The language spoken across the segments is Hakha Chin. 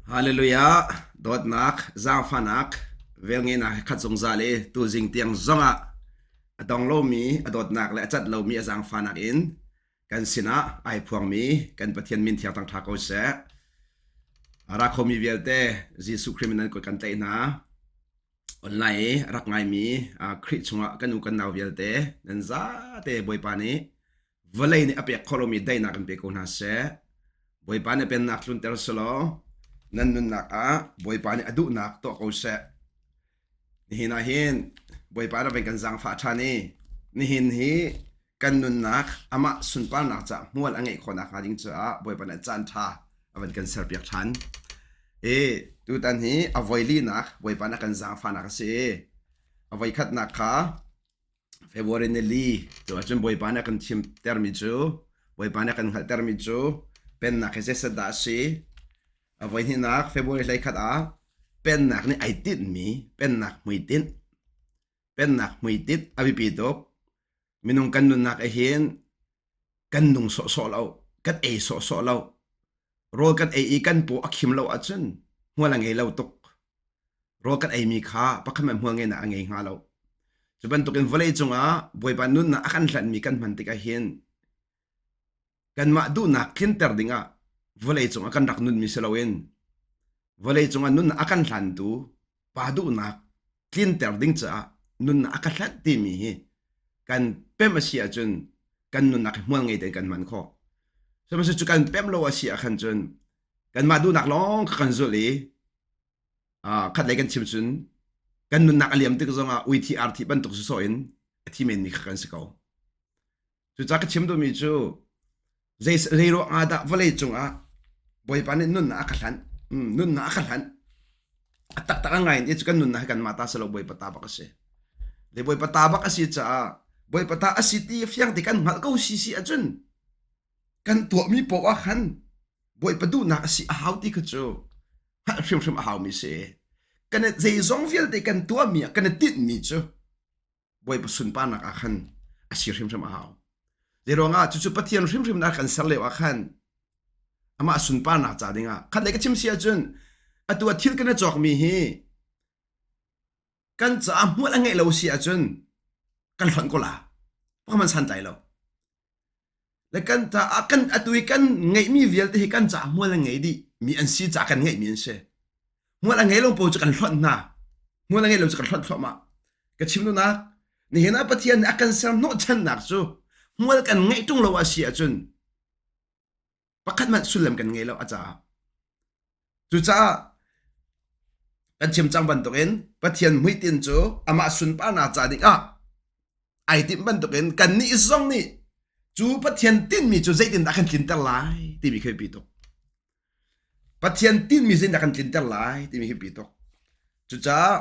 Hallelujah! Dawtnak, zaangfahnak, velngeihnak he khat zungzal i tuzing tiang zongah a dong lomi a dawtnak le a cat lomi a zaangfahnak in kan sinah ai phuangmi kan Pathian min thiang thangṭha ko seh. A ra khomi vialte Jesuh Khrih min nan kut kan tlaih hna. Online i a rak ngaimi Khrih chungah kan u kan nau vialte nan zate Bawipa nih vawlei nih a pek khawh lomi daihnak in pe ko hna seh. Bawipa nih pennak tlunter selaw nan nunnak ah Bawipa nih a duhnak tuah ko seh. Nihin ah hin Bawipa rak kan zaangfah ṭhan i nihin hi kan nunnak amah sunparnak caah hmual a ngeih khawhnak hnga ding caah Bawipa nih caan ṭha a van kan serpiak ṭhan. I tutan hi a voi linak Bawipa nih a kan zaangfahnak a si i a voi khatnak kha February ni li cu ahcun Bawipa nih a kan thimtermi cu Bawipa nih a kan hngalhtermi cu pennak hi zeiset dah a si a voihnihnak February 11 ah pennak nih ai tinhmi pennak hmuitinh pennak hmuitinh a biapi tuk minung kan nunnak ahhin kan nung sawhsawh lo kan ei sawhsawh lo rawl kan ei i kan paw a khim lo ahcun hmual a ngei lo tuk rawl kan eimi kha pakhat hmanh hmual ngeihnak a ngei hnga lo cu bantukin vawlei cungah Bawipa nunnak a kan hlanhmi kan hman tikah hin kanmah duhnak tlinter dingah vawlei cungah kan rak nunmi si loin vawlei cungah nunnak a kan hlantu pa duhnak tlinter ding caah nunnak a ka hlanh timi hi kan pem a si ahcun kan nunnak hi hmual ngei tein kan hman khawh. Sihmanhsehlaw cu kan pem lo a si ah khan cun kanmah duhnak lawng kha kan zulh i khatlei kan chim cun kan nunnak a liam tik zongah ui thi ar thi bantuk sawsawh in a thi menmi kha kan si ko. Cucaah ka chim duhmi cu zei zei ruang ah dah vawlei cungah Bawipa nih nunnak a ka hlanh nunnak a ka hlanh a taktak a ngai in cu kan nunnak hi kanmah ta si lo Bawipa ta bak a si. Le Bawipa ta bak a si caah Bawipa ta a si ti fiang ti kan hngalh ko si si ahcun kan tuahmi poah ah khan Bawipa duhnak a si a hau ti kha cu hngalh hrimhrim a haumi si. Kan zeizong vialte kan tuahmi ah kan i tinhmi cu Bawipa sunparnak ah khan a si hrimhrim a hau. Zeiruangah cucu Pathian hrimhrim na kan ser lio ah khan amah sunparnak ca dingah khat lei ka chim si ahcun atu a thil kan i cawkmi hi kan caah hmual a ngeih lo si ahcun kan hlonh ko la pakhat san tlai lo Le kan caah kan atu i kan ngeihmi vialte hi kan caah hmual a ngei dih mi an si caah kan ngeihmi an si. Hmual a ngei lo paoh cu kan hlonh hna. Hmual a ngei lo cu kan hlonh thluahmah. Ka chim duhnak nihin ah Pathian nih a kan ser hnawhchannak cu hmual kan ngeih ṭung lo a si ahcun pakhat hmanh sullam kan ngei lo a caah. Cucaah kan chim cang bantukin Pathian hmuitinh cu amah sunparnak ca dingah ai timh bantukin kannih zong nih cu Pathian tinhmi cu zeitindah kan tlinter lai timi khi biapi tuk. Pathian tinhmi zeitindah kan tlinter lai timi khi biapi tuk. Cucaah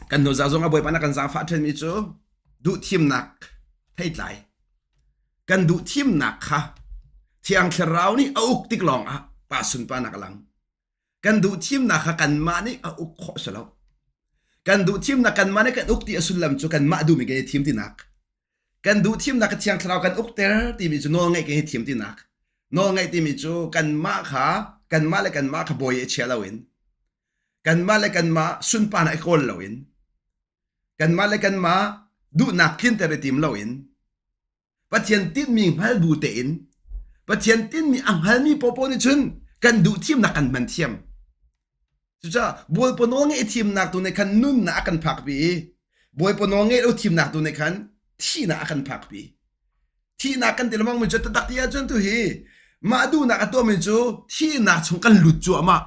kan hnu zah zong ah Bawipa nih a kan zaangfah ṭhenmi cu duhthimnak theitlai kan duh thimnak kha Thiang Thlarau nih a uk tik lawngah pa sunparnak a lang. Kan duh thimnak kha kanmah nih a uk khawh si lo. Kan duh thimnak kanmah nih kan uk ti a sullam cu kanmah duhmi kan i thim tinak. Kan duh thimnak kha Thiang Thlarau kan ukter timi cu nawlngaih kan i thim tinak. Nawlngaih timi cu kanmah kha kanmah le kanmah kha bawi i chia loin kanmah le kanmah sunparnak i kawl loin kanmah le kanmah duhnak tlinter i tim loin Pathian tinhmi hngal bu tein Pathian tinhmi a hngalmi popo nih cun kan duh thimnak kan hman thiam. Cucaah Bawipa nawl ngeih thimnak tu nih khan nunnak a kan phakpi i Bawipa nawl ngeih lo thimnak tu nih khan thihnak a kan phakpi. Thihnak kan ti lengmang mi cu taktak ti ahcun tu hi mah duhnak a tuahmi cu thihnak chung kan lut cuahmah.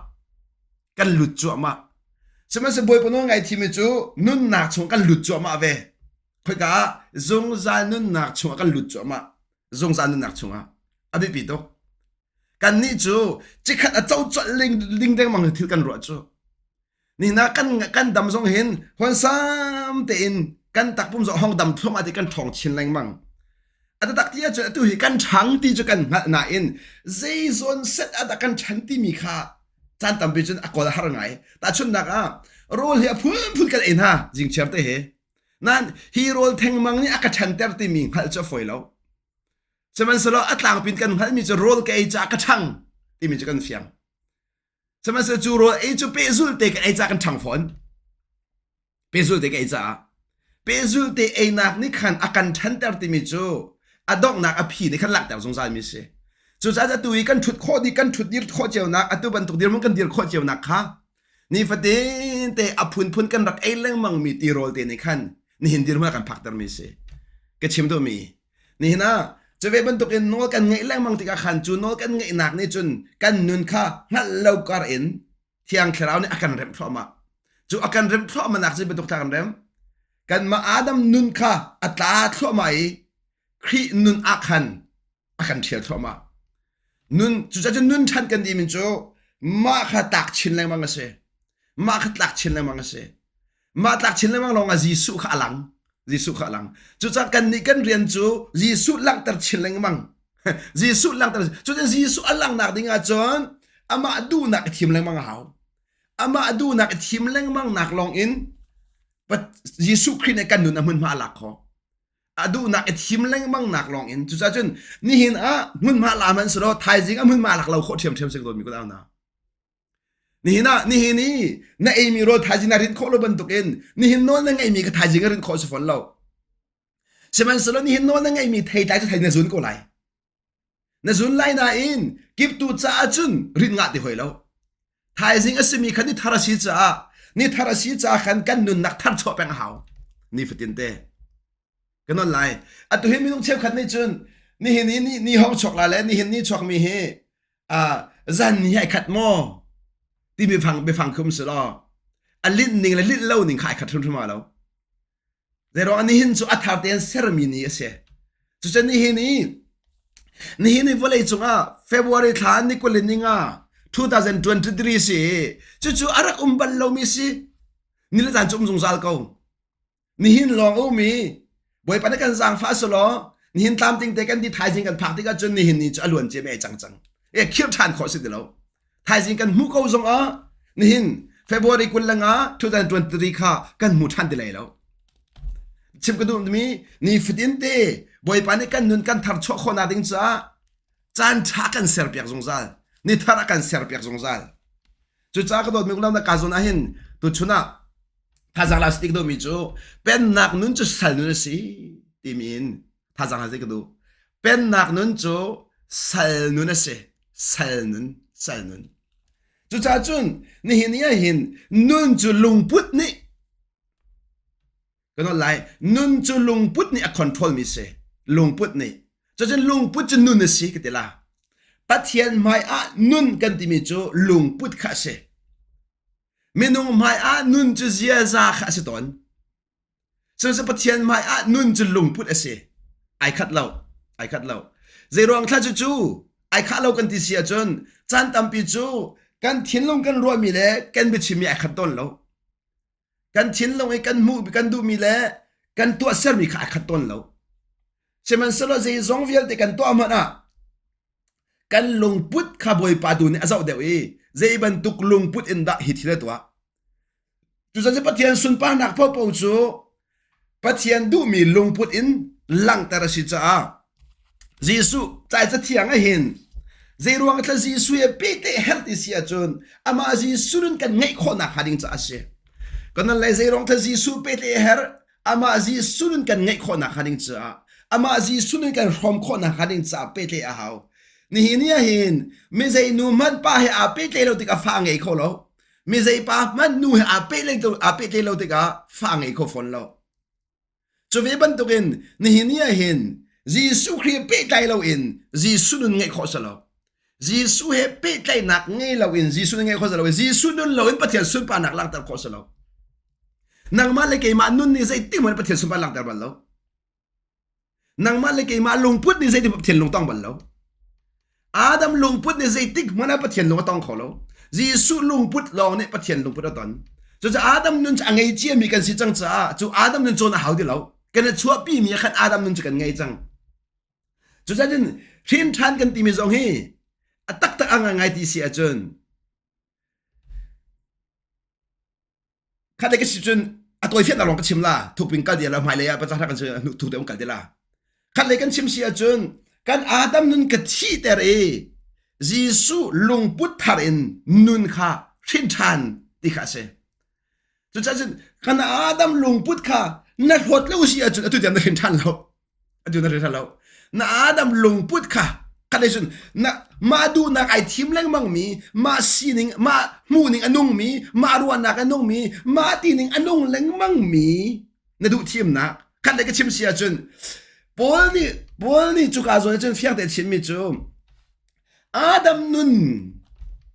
Kan lut cuahmah. Sihmanhsehlaw Bawipa nawl ngai thimi cu nunnak chung kan lut cuahmah ve. Khoika ah zungzal nunnak chungah kan lut cuahmah. Zungzal nunnak chungah. A biapi tuk. Kannih cu cikhat a co colh ling, ling dengmang thil kan ruah cu. Nihna kan kan dam zong hin huansam tein kan takpum zong hong dam thluahmah ti kan ṭhawng chin lengmang. A taktak ti ahcun atu hi kan ṭhang ti cu kan hngalh nain zeizawn set ah dah kan ṭhan timi kha caan tampi cun a kawl a har ngai. Tahchunhnak ah rawl hi a phunphun kan ei hna zingchiar te he. Nain hi rawl thengmang nih a ka ṭhanter timi hngalh cu a fawi lo. Sihmanhsehlaw a tlangpin kan hngalhmi cu rawl ka ei caah ka ṭhang timi cu kan fiang. Sihmanhsehlaw cu rawl ei cu pehzul te kan ei ca kan ṭhang fawn. Pehzul te ka ei caah. Pehzul te einak nih khan a kan ṭhanter timi cu a donghnak a phi nih khan langhter zungzal mi si. Cucaah atu i kan ṭhut khawh dih kan ṭhut dir khawh cionak atu bantuk dirhmun kan dir khawh cionak kha nifatin te a phunphun kan rak ei lengmang mi tirawl te nih khan nihin dirhmun a kan phakter mi si. Ka chim duhmi Nihin ah cuve bantukin nawl kan ngeih lengmang tikah khan cu nawl kan ngeihnak nih cun kan nun kha hngalh lo kar in Thiang Thlarau nih a kan remh thluahmah. Cu a kan remh thluahmahnak cu bantuk thla kan rem. Kanmah Adam nun kha a tla thluahmah i Khrih nun ah khan a kan ṭhial thluahmah. Nun cucaah nun ṭhan kan timi cu mah kha tlak chin lengmang a si. Mah kha tlak chin lengmang a si. Mah tlak chin lengmang lawng ah Jesuh kha a lang. Jesuh kha a lang. Cucaah kannih kan rian cu Jesuh langhter chin lengmang. Jesuh langhter cucun Jesuh a langhnak ding ahcun amah duhnak i thim lengmang a hau. Amah duhnak i thim lengmang nak lawng in Jesuh Khrih nih kan nun a hmunhma a lak khawh. A duhnak i thim lengmang nak lawng in cucaah cun nihin ah hmunhma la hmanh selaw thaizing a hmunhma lak lo khawh ṭhiamṭhiam si ko mi ko na. Nihin ah nihin i na eimi rawl thaizing na rin khawh lo bantukin nihin nawl na ngeihmi kha thaizing a rin khawh si fawn lo. Sihmanhsehlaw nihin nawl na ngeihmi theitlai cu thaizing na zun ko lai. Na zun lai nain kiptu caah cun rin ngah ti hoi lo. Thaizing a simi kha ni thar a si caah ni thar a si caah khan kan nunnak thar chuah peng a hau. Nifatin te. Kan on lai. Atu hi minung cheukhat nih cun nihin i ni, ni hong chuak la le nihin ni chuakmi hi uh, zan ni ai khat maw timi fang biafang khum si law a linh ning le linh lo ning kha ai khat hrimhrim lo. Zeiruang nihin cu a thar tein sermi ni a si. Cucun nihin i nihin i vawlei cungah February thla ni 20 ni nga 2023 si cucu a rak um bal lomi si. Ni le zan cu um zungzal ko. Nihin lawng a um i Bawipa nih kan zaangfah selaw nihin tlamtling te kan ti thaizing kan phak tikah cun nihin ni cu a luan cia mi ai cang cang. E khirh ṭhan khawh si ti lo. Thaizing kan hmuh ko zong ah nihin February 25 2023 kha kan hmu ṭhan ti lai lo. Chim ka duhmi ni fatin te Bawipa nih kan nun kan thar chuah khawhnak ding caah caan ṭha kan serpiak zungzal. Ni thar a kan serpiak zungzal. Cucaah ka dawtmi unau na ka zawn ahhin tuchun ah Thazaang la si ka duhmi cu pennak nun cu sal nun a si timi in thazaang la si ka duh. Pennak nun cu sal nun a si. Sal nun, sal nun. Cucaah cun nihin ni ah hin nun cu lungput nih kan lai nun cu lungput nih a control mi si. Lungput nih. Cucun lungput cu nun a si ka ti la. Pathian hmai ah nun kan timi cu lungput kha a si. Minung hmaiah nun cu ziaza kha a si tawn. Cucu Pathian hmaiah nun cu lungput a si. Ai khat lo. Ai khat lo. Zeiruang thla cu cu ai khah lo kan ti si ahcun caan tampi cu kan thinlung kan ruahmi le kan biachimmi ai khat tawn lo. Kan thinlung i kan hmuh kan duhmi le kan tuahsermi kha ai khat tawn lo. Sihmanhsehlaw zeizong vialte kan tuah hmanh ah kan lungput kha Bawipa tu nih a zoh deuh i zei bantuk lungput in dah hi thil a tuah. Cucaah Pathian sunparnak paohpaoh cu Pathian duhmi lungput in langhter a si caah Jesuh cai cathiang ah hin zeiruang thla Jesuh he pehte herh ti si ahcun amah Jesuh nun kan ngeih khawhnak hnga ding caah a si. Kan lei zeiruang thla Jesuh pehte herh amah Jesuh nun kan ngeih khawhnak hnga ding caah amah Jesuh nun kan hrawm khawhnak hnga ding caah pehtlaih a hau. Nihin ni ah hin mi zei nu hmanh pa he aa pehtlaih lo tikah fa a ngei kho lo. Mi zei pa hmanh nu he aa pehtlaih lo aa pehtlaih lo tikah fa a ngei kho fawn lo. Cu ve bantukin nihin ni ah hin Jesuh Khrih pehtlai loin Jesuh nun ngeih khawh si lo. Jesuh he pehtlaihnak ngei loin Jesuh nun ngeih khawh si lo. Jesuh nun loin Pathian sunparnak langhter khawh si lo. Nangmah le keimah nun nih zeitik hmanh Pathian sunpar langhter bal lo. Nangmah le keimah lungput nih zeitik Pathian lung tong bal lo. Adam lungput nih zeitik hmanh ah Pathian lung a tong kho lo. Jesuh lungput lawng nih Pathian lungput a ton. Cucaah Adam nun cu a ngei ciami kan si cang caah cu Adam nun cawn a hau ti lo. Kan i chuahpi mi ah khan Adam nun cu kan ngei cang. Cucaah cun hrin ṭhan kan timi zong hi a taktak a ngai ti si ahcun Khat ka si cun a tawifiannak lawng ka chim la thukping kal dia la hmailei ah pacah kan thuk deuh kal te la khat lei kan chim si ahcun kan Adam nun ka thihter i. Jesuh lungput thar in nun kha hrin ṭhan ti kha a si. Cucaah cun kan Adam lungput kha na hlawt lo si ahcun atu tiang na hrin ṭhan lo. Atu na hrin ṭhan lo. Na Adam lungput kha khat lei cun na mah duhnak ai thim lengmang mi, mah sining, mah hmuhning a nungmi, mah ruahnak a nungmi, mah tining a nung lengmang mi na duh thimnak khat lei ka chim si ahcun Paul nih Paul nih cuka zawn cun fiang tein chimmi cu Adam nun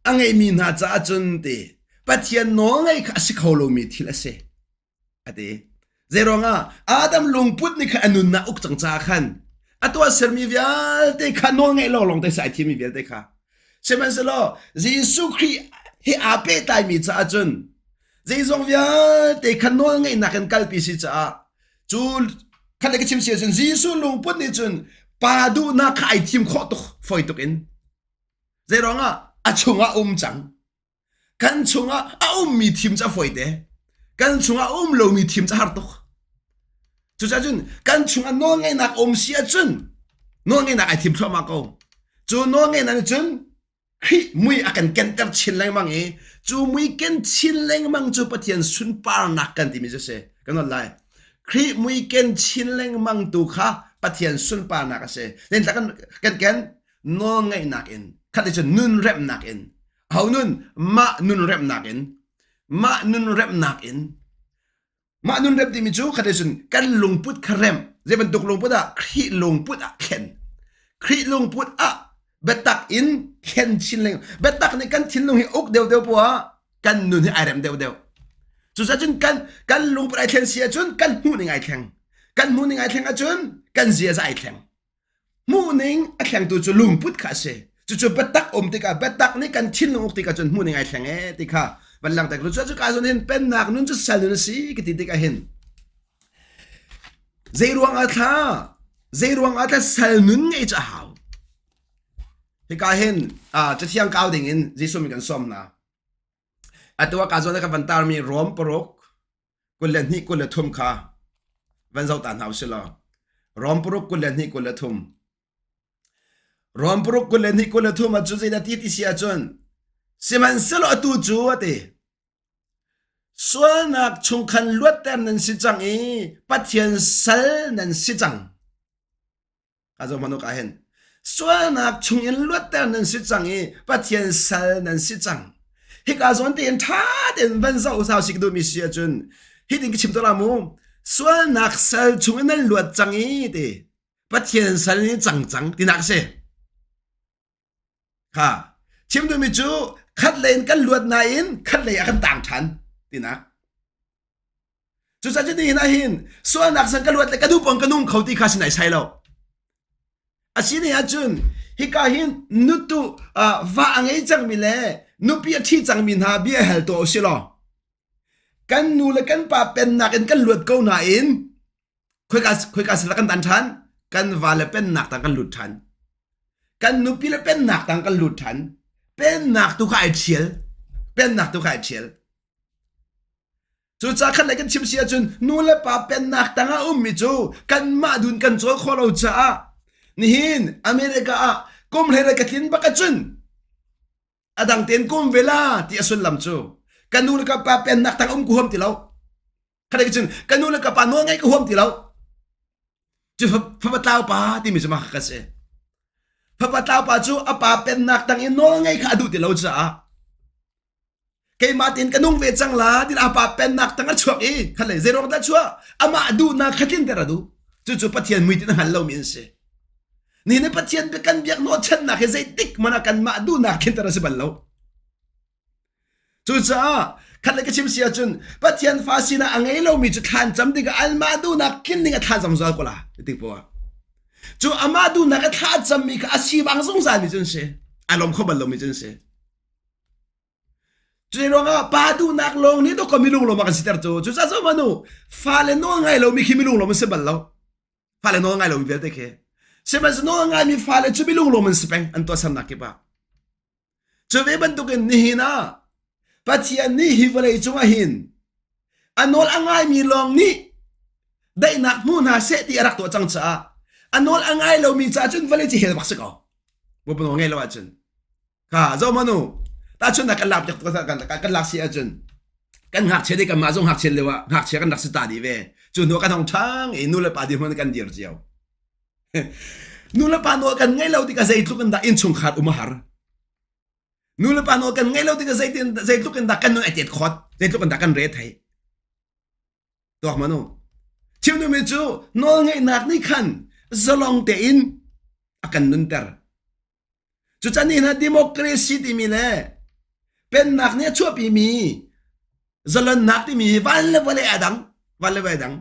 a ngeimi hna caah cun ti Pathian nawl ngaih kha a si kho lomi thil a si a ti. Zeiruangah Adam lungput nih khan a nunnak uk cang caah khan a tuahsermi vialte kha nawl ngeih lawng lawng te sai thimi vialte kha sihmanhsehlaw Jesuh Khrih he aa pehtlaimi caah cun zeizong vialte kha nawl ngeihnak in kalpi si caah cu khat le ka chim si ahcun Jesuh lungput nih cun pa duhnak kha ai thim khawh tuk fawi tuk in zeiruangah a chungah um cang kan chungah a ummi thim cu a fawi te kan chungah a um lomi thim cu a har tuk cucaah cun kan chungah nawlngeihnak um si ahcun nawlngeihnak ai thim thluahmah ko cu nawlngeihnak nih cun Khrih mui a kan kenter chin lengmang i cu mui ken chin lengmang cu Pathian sunparnak kan timi cu si. Kan on lai. Khrih mui ken chin lengmang tu kha Pathian sunparnak a si. Len kan kan ken nawlngaihnak in khat cun nun remnak in ho nun mah nun remnak in mah nun remnak in Mah nun rem timi cu khat cun kan lungput kha rem. Zei bantuk lungput ah Khrih lungput ah thlen. Khrih lungput ah biatak in thlen chin leng. Biatak nih kan thinlung hi uk deuh deuh poah kan nun hi ai rem deuh deuh. Cucaah cun kan kan lungput ai thlen si ahcun kan hmuh ning ai thleng. Kan hmuh ning ai thleng ahcun kan ziaza ai thleng. Hmuhning a thlengtu cu lungput kha a si. Cucu biatak um tikah biatak nih kan thinlung uk tikah cun hmuhning ai thleng ee ti kha van langhter cu cu ka zawn hin pennak nun cu sal nun a si ka ti tikah hin zei ruang ah thla zei ruang ah thla sal nun ngei cu a hau hika hin cathiang kau ding in Jesuh min kan sawm hna atu ah ka zawn ka van tarmi Rom paruk 22 23 kha van zoh ta hna usih law Rom paruk 22 23 Rom paruk 22 23 ah cun zeidah ti ti si ahcun sihmanhsehlaw atu cu a ti sualnak chung khan luatter nan si cang i Pathian sal nan si cang Ka zoh hmanh u ka hin. Sualnak chungin luatter nan si cang i Pathian sal nan si cang. Hika zawn tein ṭha tein van zoh sau si ka duhmi si ahcun hitin ka chim tuah la mu. Sualnak sal chungin nan luat cang i ti Pathian sal in cang cang tinak a si. Kha chim duhmi cu khat lei in kan luat nain khat lei ah kan tang ṭhan tinak. Cucaah cu nihin ah hin sualnak san ka luat le ka duh pong ka nung kho ti kha si nai sai lo. A si ni ahcun hika hin nutu uh, va a ngei cangmi le nupi a ṭhi cangmi hna bia hal tuah usih law kan nu le kan pa pennak in kan luat ko nain khoika khoika sila kan tan ṭhan kan va le pennak tang kan lut ṭhan kan nupi le pennak tang kan lut ṭhan pennak tu kha ai ṭhial pennak tu kha ai ṭhial Cucaah khat lei kan chim si ahcun nu le pa pennak tangah ummi cu kanmah dun kan cawl khawh lo caah nihin America ah kum hlei ka tlin bak ahcun a dang tein kum ve la ti a sullam cu ka nu le ka pa pennak tang um ka huam ti lo. Khat lei cun ka nu le ka pa nawl ngaih ka huam ti lo. Cu fapa tlau pa timi cu mah ka si. Fapa tlau pa cu a pa pennak tang in nawl ngaih kha a duh ti lo caah keimah tein ka nung ve cang la tin a pa pennak tang a chuak i khat le zeiruang dah chuah amah duhnak kha tlinter a duh cucu Pathian mui tin a hngal lomi an si ni ni Pathian kan biak hnawhchannak hi zeitik hmanh ah kanmah duhnak tlinter a si bal lo cucaah khat le ka chim si ahcun Pathian fa sinah a ngei lomi cu thlan cam tikah anmah duhnak tlin ding a thla zungzal ko la ti poah cu amah duhnak a thla cammi kha a sivang zungzal mi cu an si a lawm kho bal lomi cu an si Cuti ruangah pa duhnak lawng nih dawkaw minung lawm a kan siter cu. Cucaah zoh hmanh u, fale nawl ngai lomi khi minung lawm an si bal lo. Fale nawl ngai lomi vialte khi. Sihmanhsehlaw nawl ngaimi fale cu minung lawm an si peng an tuahsernak kip ah. Cu ve bantukin nihin ah Pathian nih hi vawlei cungah hin a nawl a ngaimi lawng nih daihnak hmu hna seh ti a rak tuah cang caah a nawl a ngai lomi caah cun vawlei cu hell bak si ko. Bawipa nawl ngaih lo ahcun. Ka zo manu tahchunnak kan lak kan kan lak si ahcun kan ngakchia dih kanmah zong ngakchia lio ah ngakchia kan rak si ta dih ve. Cu hnu kan hong ṭhang i nu le pa dirhmun kan dir cio. Nu le pa nawl kan ngei lo tikah zeitluk in dah innchungkhar um a har. Nu le pa nawl kan ngei lo tikah zeitin zeitluk in dah kan nun a tet khawt, zeitluk in dah kan re thei. Tuak manu. Chim duhmi cu nawlngeihnak nih khan zalong tein a kan nunter. Cucan ni hna democracy timi le pennak nih a chuahpimi zalonnak timi hi van le vawlei a dang, van le vawlei a dang.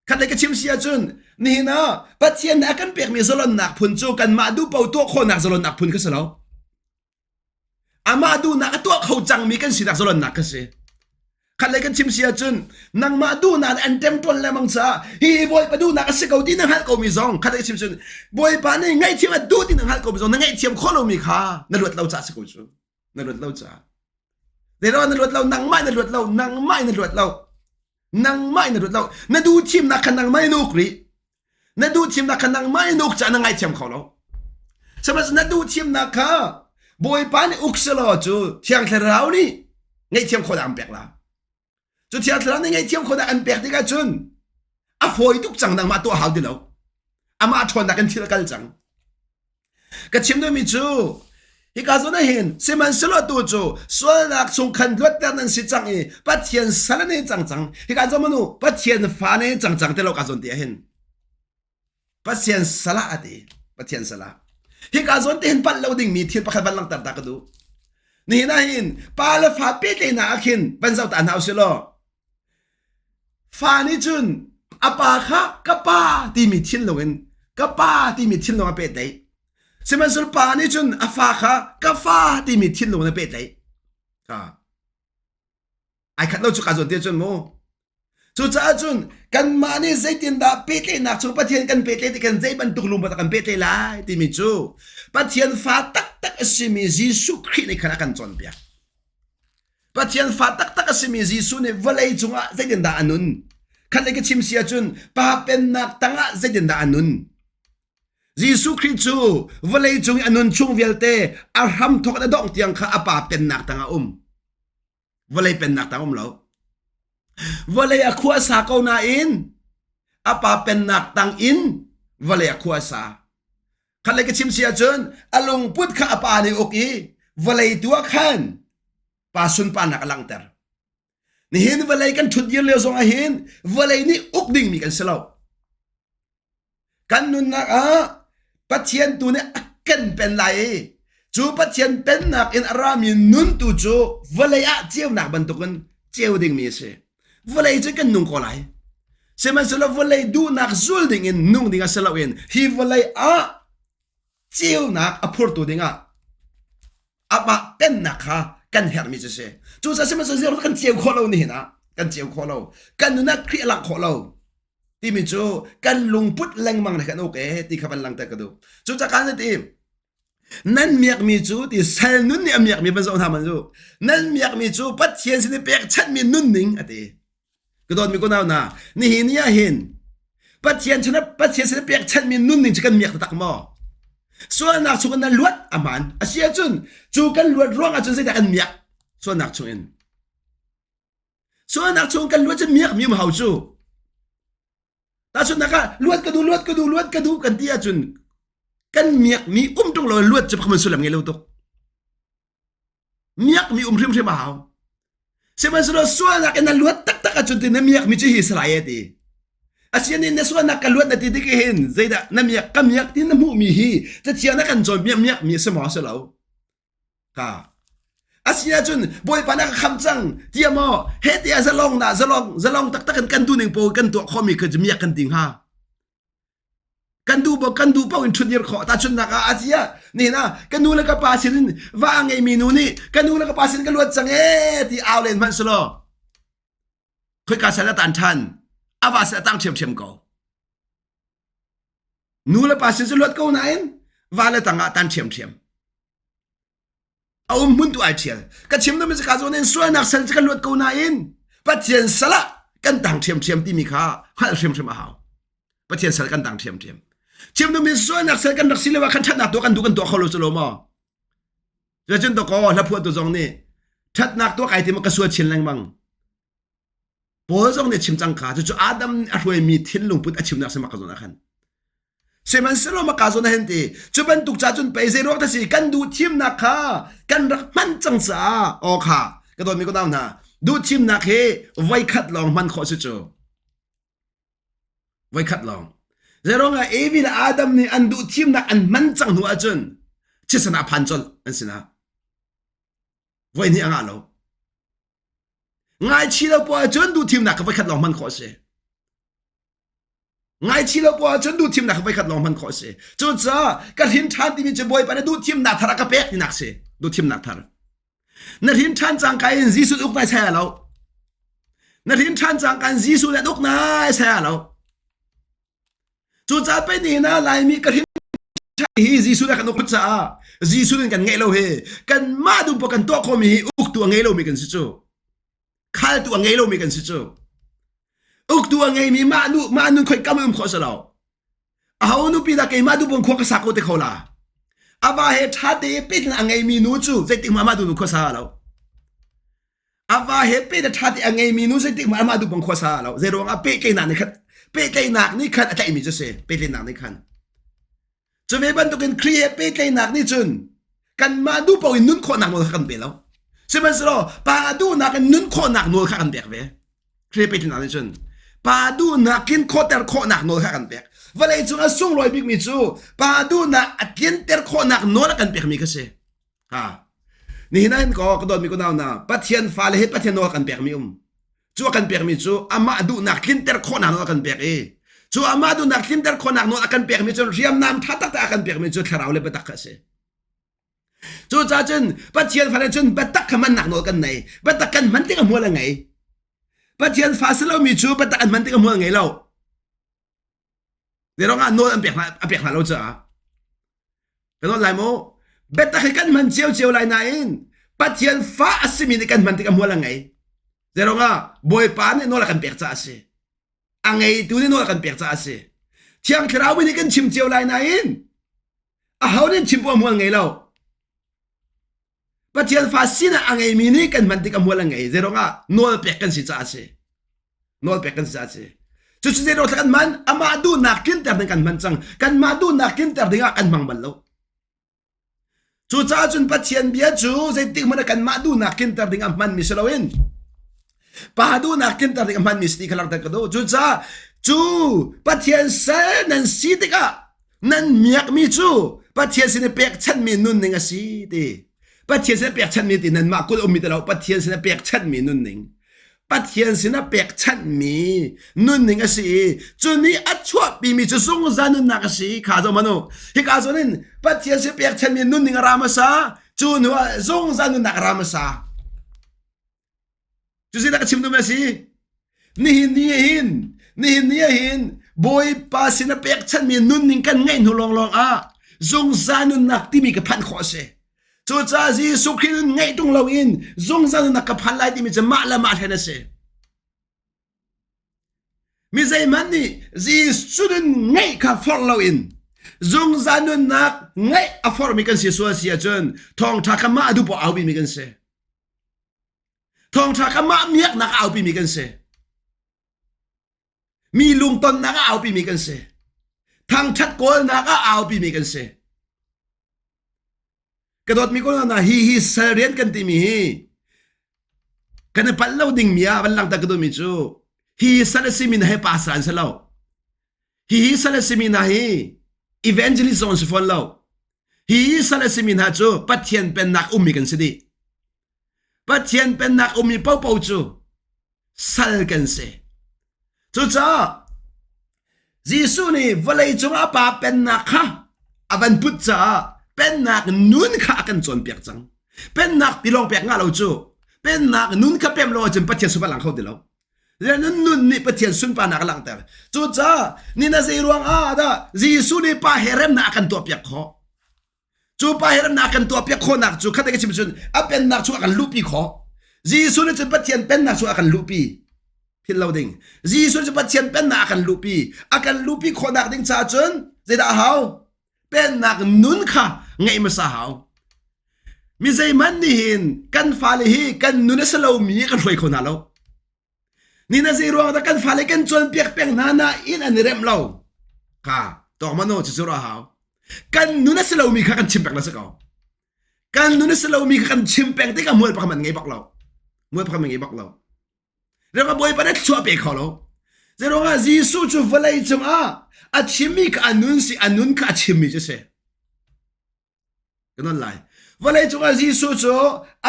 Khat lei ka chim si ahcun nihin ah Pathian nih a kan pekmi zalonnak phun cu kanmah duh paoh tuah khawhnak zalonnak phun kha si lo. Amah duhnak a tuah kho cangmi kan sinak zalonnak kha si. Khat lei kan chim si ahcun nangmah duhnak nih an ṭemṭawn lengmang caah hi Bawipa duhnak a si ko ti na hngalh komi zong khat lei chim cun Bawipa nih ngaihthiam a duh ti na hngalh komi zong na ngaihthiam khawh lomi kha na luat lo caah si ko cu. Na luat lo caah. Zeiruang na luat lo nangmah na luat lo nangmah na luat lo nangmah na luat lo na duh thimnak kha nangmah in uk rih na duh thimnak kha nangmah in uk caah na ngaithiam kho lo sihmanhsehlaw na duh thimnak kha Bawipa nih uk selaw cu Thiang Thlarau nih ngaihthiam khawhnak an pek la cu Thiang Thlarau nih ngaihthiam khawhnak an pek tikah cun a fawi tuk cang nangmah tuah hau ti lo amah ṭhawnnak in thil a kal cang Ka chim duhmi cu hika zawn ah hin sihmanhsehlaw tu cu sualnak chung khan luatter nan si cang i Pathian sal an i cang cang. Hika zawn manu Pathian fa ne cang cang te lo ka zawn ti ah hin Pathian salah a ti. Pathian salah. Hika zawn te hin palh lo dingmi thil pakhat van langhter ta ka duh. Nihin ah hin pa le fa pehtlaihnak ah khin van zoh ta hna usih law Fa nih cun a pa kha ka pa timi thinlung in ka pa timi thinlung a pehtlaih. Sihmanhsehlaw pa nih cun a fa kha ka fa timi thinlung in a pehtlaih. Kha ai khat lo cu ka zawn te cun mu. Cucaah cun kanmah nih zeitindah pehtlaihnak chung Pathian kan pehtlaih ti kan zei bantuk lungput kan pehtlaih lai timi cu Pathian fa taktak a simi Jesuh Khrih nih khan a kan cawnpiak. Pathian fa taktak a simi Jesuh nih vawlei cungah zeitindah a nun? Khat lei ka chim si ahcun Pa pennak tangah zeitindah a nun? Jesuh Khrih cu vawlei cung i a nun chung vialte a hram thawk in a dongh tiang kha a Pa pennak tangah a um. Vawlei pennak tang um lo. Vawlei a khua sa ko nain a Pa pennak tang in vawlei a khua sa. Khat lei ka chim si ahcun a lungput kha a pa nih uk i vawlei tu ah khan pa sunparnak a langhter. Nihin vawlei kan ṭhut dir lio zong ah hin vawlei nih uk dingmi kan si lo. Kan nunnak ah Pathian tu nih a kan pen lai i cu Pathian pennak in a rami nun tu cu vawlei ah ceunak bantukin ceu dingmi a si. Vawlei cu kan nung ko lai. Sihmanhsehlaw vawlei duhnak zul ding in nung ding ah si loin hi vawlei ah ceunak a phurtu dingah amah pennak kha kan herhmi cu si. Cucaah sihmanhsehlaw kan ceu khawh lo nihin ah kan ceu khawh lo. Kan nun ah Khrih a langh khawh lo timi cu kan lungput lengmang ne kan uk e ti kha van langhter ka duh. Cucaah kan ti Nan miakmi cu ti sal nun nih a miakmi van zoh hna man cu nan miakmi cu Pathian sin i pekchanhmi nunning a ti. Ka dawtmi kunau hna, nihin ni ah hin Pathian sin Pathian sin i pekchanhmi nunning cu kan miak taktak maw? Sualnak chung in na luat a hmaan. A si ahcun cu kan luat ruang ahcun zeidah kan miak sualnak chung in? Sualnak chung kan luat cu miakmi um hau cu. Tahchunhnak ah luat ka duh luat ka duh luat ka duh kan ti ahcun kan miakmi um ṭung lo luat cu pakhat sullam ngei lo tuk. Miakmi um hrimhrim a hau. Sihmanhsehlaw sualnak in na luat taktak ahcun ti na miakmi cu hi salai e ti. Asian na sualnak ka luat na ti tik hin zeidah na miak ka miak ti na hmuhmi hi cathiang na kan cawn miak miakmi a si maw si lo. Ka asi ahcun Bawipa na ka kham cang tiah maw he tiah zalong na zalong zalong taktak in kan duhning paoh kan tuah khawhmi kha cu miak kan ti hnga kan duh bo kan duh paoh in ṭhut dir khawh tahchunhnak ah asia nihin ah ka nu le ka pa sin in va a ngeimi nu nih ka nu le ka pa sin ka luat cang ee ti au len hmanh selaw khoika sal a tan ṭhan a va sal a tang ṭhiamṭhiam ko nu le pa sin cu luat ko nain va le tang ah tan ṭhiamṭhiam A um hmun tu ai ṭhial. Ka chim duhmi cu ka zawn in sualnak sal cu kan luat ko nain Pathian sal ah kan tang ṭhiamṭhiam timi kha hngalh hrimhrim a hau. Pathian sal kan tang ṭhiamṭhiam. Chim duhmi sualnak sal kan rak si lio ah khan ṭhatnak tuah kan duh kan tuah kho lo cu lo maw? Cuacun dawkaw hlaphuahtu zong nih ṭhatnak tuah kai tim ka sual chin lengmang. Paul zong nih a chim cang kha cucu Adam a hruaimi thinlung put a chimnak si maka zawn ah khan. Sihmanhsehlaw maka zawn ah hin ti cu bantuk ca cun pei zei ruang ta si kan duh thimnak kha kan rak hman cang caah aw kha ka dawtmi ka nau hna duh thimnak hi voikhat lawng hman khawh si cu. Voikhat lawng. Zeiruang ah Evi le Adam nih an duh thimnak an hman cang hnu ahcun thisen ah phan colh an sinah. Voi hnih a ngah lo. Ngaichih lo poah ahcun duh thimnak kha voikhat lawng hman khawh a si. Ngaichih lo poah ahcun duh thimnak kha voikhat lawng hman khawh a si. Cucaah ka hrin ṭhan timi cu Bawipa nih duh thimnak thar a ka pek tinak si. Duh thimnak thar. Na hrin ṭhan cangka in Jesuh uk nai saya lo. Na hrin ṭhan cangka in Jesuh nih uk nai saya lo. Cucaah pei nihin ah Laimi ka hrin hi Jesuh nih kan uk caah Jesuh nih kan ngeih lo hi kanmah duh kan tuah khawhmi hi uktu a ngei lomi kan si cu. Khaltu a ngei lomi kan si cu. Uktu a ngeimi mah nu mah nun khoi kam um khawh si lo. Aho nupi dah keimah duh khua ka sa ko te kho la. Ava he ṭha te pet a ngeimi nu cu zeitik mah mah duh nu khua sa lo. Ava he pet a ṭha te a ngeimi nu zeitik mah mah duh bang khua sa lo. Zei ruang ah pehtlaihnak nih khat pehtlaihnak nih khan a tlaihmi cu si pehtlaihnak nih khan. Cu ve bantukin Khrih he pehtlaihnak nih cun kanmah duh paoh in nun khawhnak nawl kha kan pe lo. Sihmanhsehlaw pa duhnak in nun khawhnak nawl kha kan pek ve. Khrih he pehtlaihnak nih cun pa duhnak in khawhter khawhnak nawl kha kan pek. Vawlei cung a sunglawi bikmi cu pa duhnak a tlinter khawhnak nawl a kan pekmi kha si. Ha. Nihin ah hin kaw ka dawtmi ka nau hna Pathian fale hi Pathian nawl kan pekmi um. Cu a kan pekmi cu amah duhnak tlinter khawhnak nawl a kan pek i cu amah duhnak tlinter khawhnak nawl a kan pekmi cu hriamnam tha taktak a kan pekmi cu thlarau le biatak kha a si. Cucaah cun Pathian fale cun biatak kha hmannak nawl kan nei. Biatak kan hman tikah hmual a ngei. Pathian fa si lomi cu biatak an hman tikah hmual ngei lo. Zeiruang ah nawl an pek hna a pek hna lo caah. Kan nawl lai maw? Biatak hi kan hman ciocio lai nain Pathian fa a simi nih kan hman tikah hmual a ngei. Zeiruang ah Bawipa nih nawl a kan pek caah a si. A ngeitu nih nawl a kan pek caah a si. Thiang Thlarau nih kan chim cio lai nain aho nih chim poah hmual ngei lo. Pathian fa sinak a ngeimi nih kan hman tik a hmual a ngei. Zeiruang ah nawl pek kan si caah a si. Nawl pek kan si caah a si. Cucu zeiruang kan hman? Amah duhnak tlinter ding kan hman cang. Kanmah duhnak tlinter ding ah kan hmang bal lo. Cucaah cun Pathian bia cu zeitik hmanh ah kanmah duhnak tlinter ding ah hmanmi si loin pa duhnak tlinter ding ah hmanmi si ti kha langhter ka duh. Cucaah cu Pathian sal nan si tikah nan miakmi cu Pathian sin i pekchanhmi nunning a si ti. Pathian sin pekchanhmi ti nanmah kul ummi ti lo Pathian sin pekchanhmi nunning. Pathian sin ah pekchanhmi nunning a si i cu nih a chuahpimi cu zungzal nunnak a si kha zo manu hika zawn in Pathian sin pekchanhmi nunning a ra hmasa cu hnu ah zungzal nunnak a ra hmasa Cu zeidah ka chim duhmi a si? Nihin ni hin, nihin ni hin Bawipa sin a pekchanhmi nunning kan ngeih hnu lawnglawng ah zungzal nunnak timi ka phanh khawh a si. Cucaah Jesuh Khrih nun ngeih tung loin zungzal nunnak ka phan lai timi cu mah le mah hlen a si. Mi zeihmanh nih Jesuh nun ngeih kha forh loin zungzal nunnak ngeih a forhmi kan si sual si ahcun thawngṭha kha mah duh poah aupimi kan si. Thawngṭha kha mah miaknak a aupimi kan si. Mi lungtonnak a aupimi kan si. Thangṭhat kawlnak a aupimi kan si. Ka dawtmi ko hna hi hi sal rian kan timi hi kan i palh lo dingmi ah van langhter ka duhmi cu hi sal a simi hna hi pastor an si lo. Hi hi sal a simi hna hi evangelist zong an si fawn lo. Hi hi sal a simi hna cu Pathian pennak ummi kan si dih. Pathian pennak ummi paohpaoh cu sal kan si. Cucaah Jesuh nih vawlei cung a pa pennak kha a van put caah pennak nun kha a kan cawnpiak cang. Pennak tilawng pek ngah lo cu pennak nun kha pem lo ahcun Pathian sunparnak lang kho ti lo. Nun nun nih Pathian sunparnak a langhter. Cucaah ni na zei ruang ah dah Jesuh nih pa he remnak a kan tuahpiak khawh? Cu pa he remnak kan tuahpiak khawhnak cu khat ka chim cun a pennak chung a kan luhpi khawh. Jesuh nih cun Pathian pennak chung a kan luhpi. Philh lo ding. Jesuh cu Pathian pennak a kan luhpi. A kan luhpi khawhnak ding caah cun zeidah a hau? Pennak nun kha ngeih hmasa hau. Mi zeihmanh nih hin kan fale hi kan nun a si lomi kan hruai kho hna lo. Ni na zei ruang dah kan fale kan cawnpiak peng hna nain an i remh lo. Ka tawk mano cu cu ra hau. Kan nun a si lomi kha kan chim peng la si ko. Kan nun a si lomi kha kan chim peng tikah mual pakhat man ngei bak lo. Mual pakhat man ngei bak lo. Rema Bawipa nih thluachuah pe kho lo. Zeiruangah Jesuh cu vawlei cungah a chimmi kha a nun si, a nun kha a chimmi cu si. Ka non lai. Vawlei cungah Jesuh cu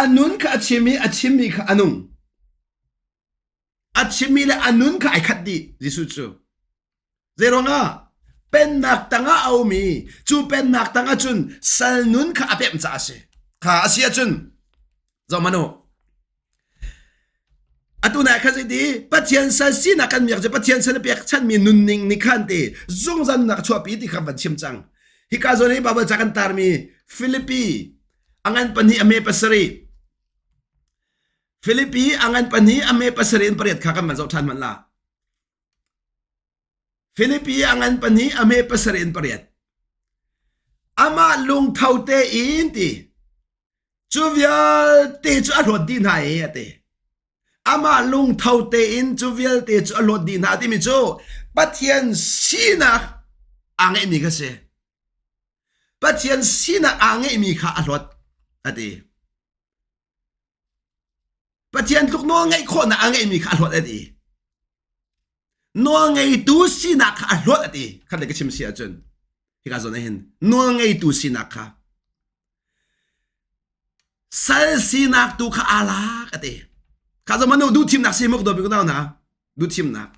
a nun kha a chim i a chimmi kha a nung. A chimmi le a nun kha ai khat dih Jesuh cu. Zeiruangah pennak tangah a um i cu pennak tangah cun sal nun kha a pemh caah a si. Kha a si ahcun zohhmanh u. Atu nai kha zeiti Pathian sal sinak kan miak cu Pathian sal a pekchanhmi nunning nih khan ti zungzal nunnak a chuahpi ti kha van chim cang. Hika zawn hi Baibal ca kan tarmi Filipi a ngan pahnih a me pasarih Filipi a ngan pahnih a me pasarih in pariat kha kan van zoh ṭhan hmanh la. Filipi a ngan pahnih a hme pasarih in pariat. Amah lungtho tein ti cu vialte cu a hlawt dih hna i a ti. Amah lungtho tein cu vialte cu a hlawt dih hna timi cu Pathian sinak aa ngeihmi kha si. Pathian sinak aa ngeihmi kha a hlawt a ti. Pathian tluk nawl ngeih khawhnak a ngeihmi kha a hlawt a ti. Nawl ngeitu sinak kha a hlawt a ti. Khat le ka chim si ahcun hika zawn ah hin nawl ngeitu sinak kha sal sinak tu kha aa lak a ti. Kha zawn manu duhthimnak si muk do bi ko na duhthimnak.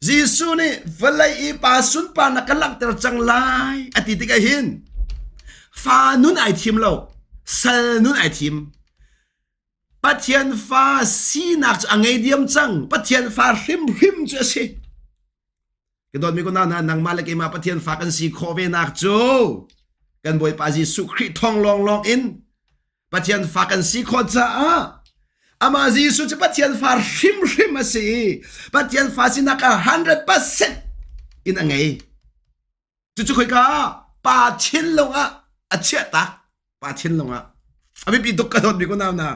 Jesuh nih vawlei i pa sunparnak ka langhter cang lai a ti tikah hin fa nun ai thim lo sal nun ai thim Pathian fa sinak cu a ngei diam cang Pathian fa hrimhrim cu a si ka dawtmi ko na nangmah le keimah Pathian fa kan si khawh ve nak cu kan Bawipa Jesuh Khrih thawng lawnglawng in Pathian fa kan si khawh caah amah Jesuh cu Pathian fa hrimhrim a si i Pathian fa sinak ah 100% in a ngei Cucu khoika ah pa thinlung ah a chiah tak. Pa thinlung ah. A biapi tuk ka dawt mi ko nau na.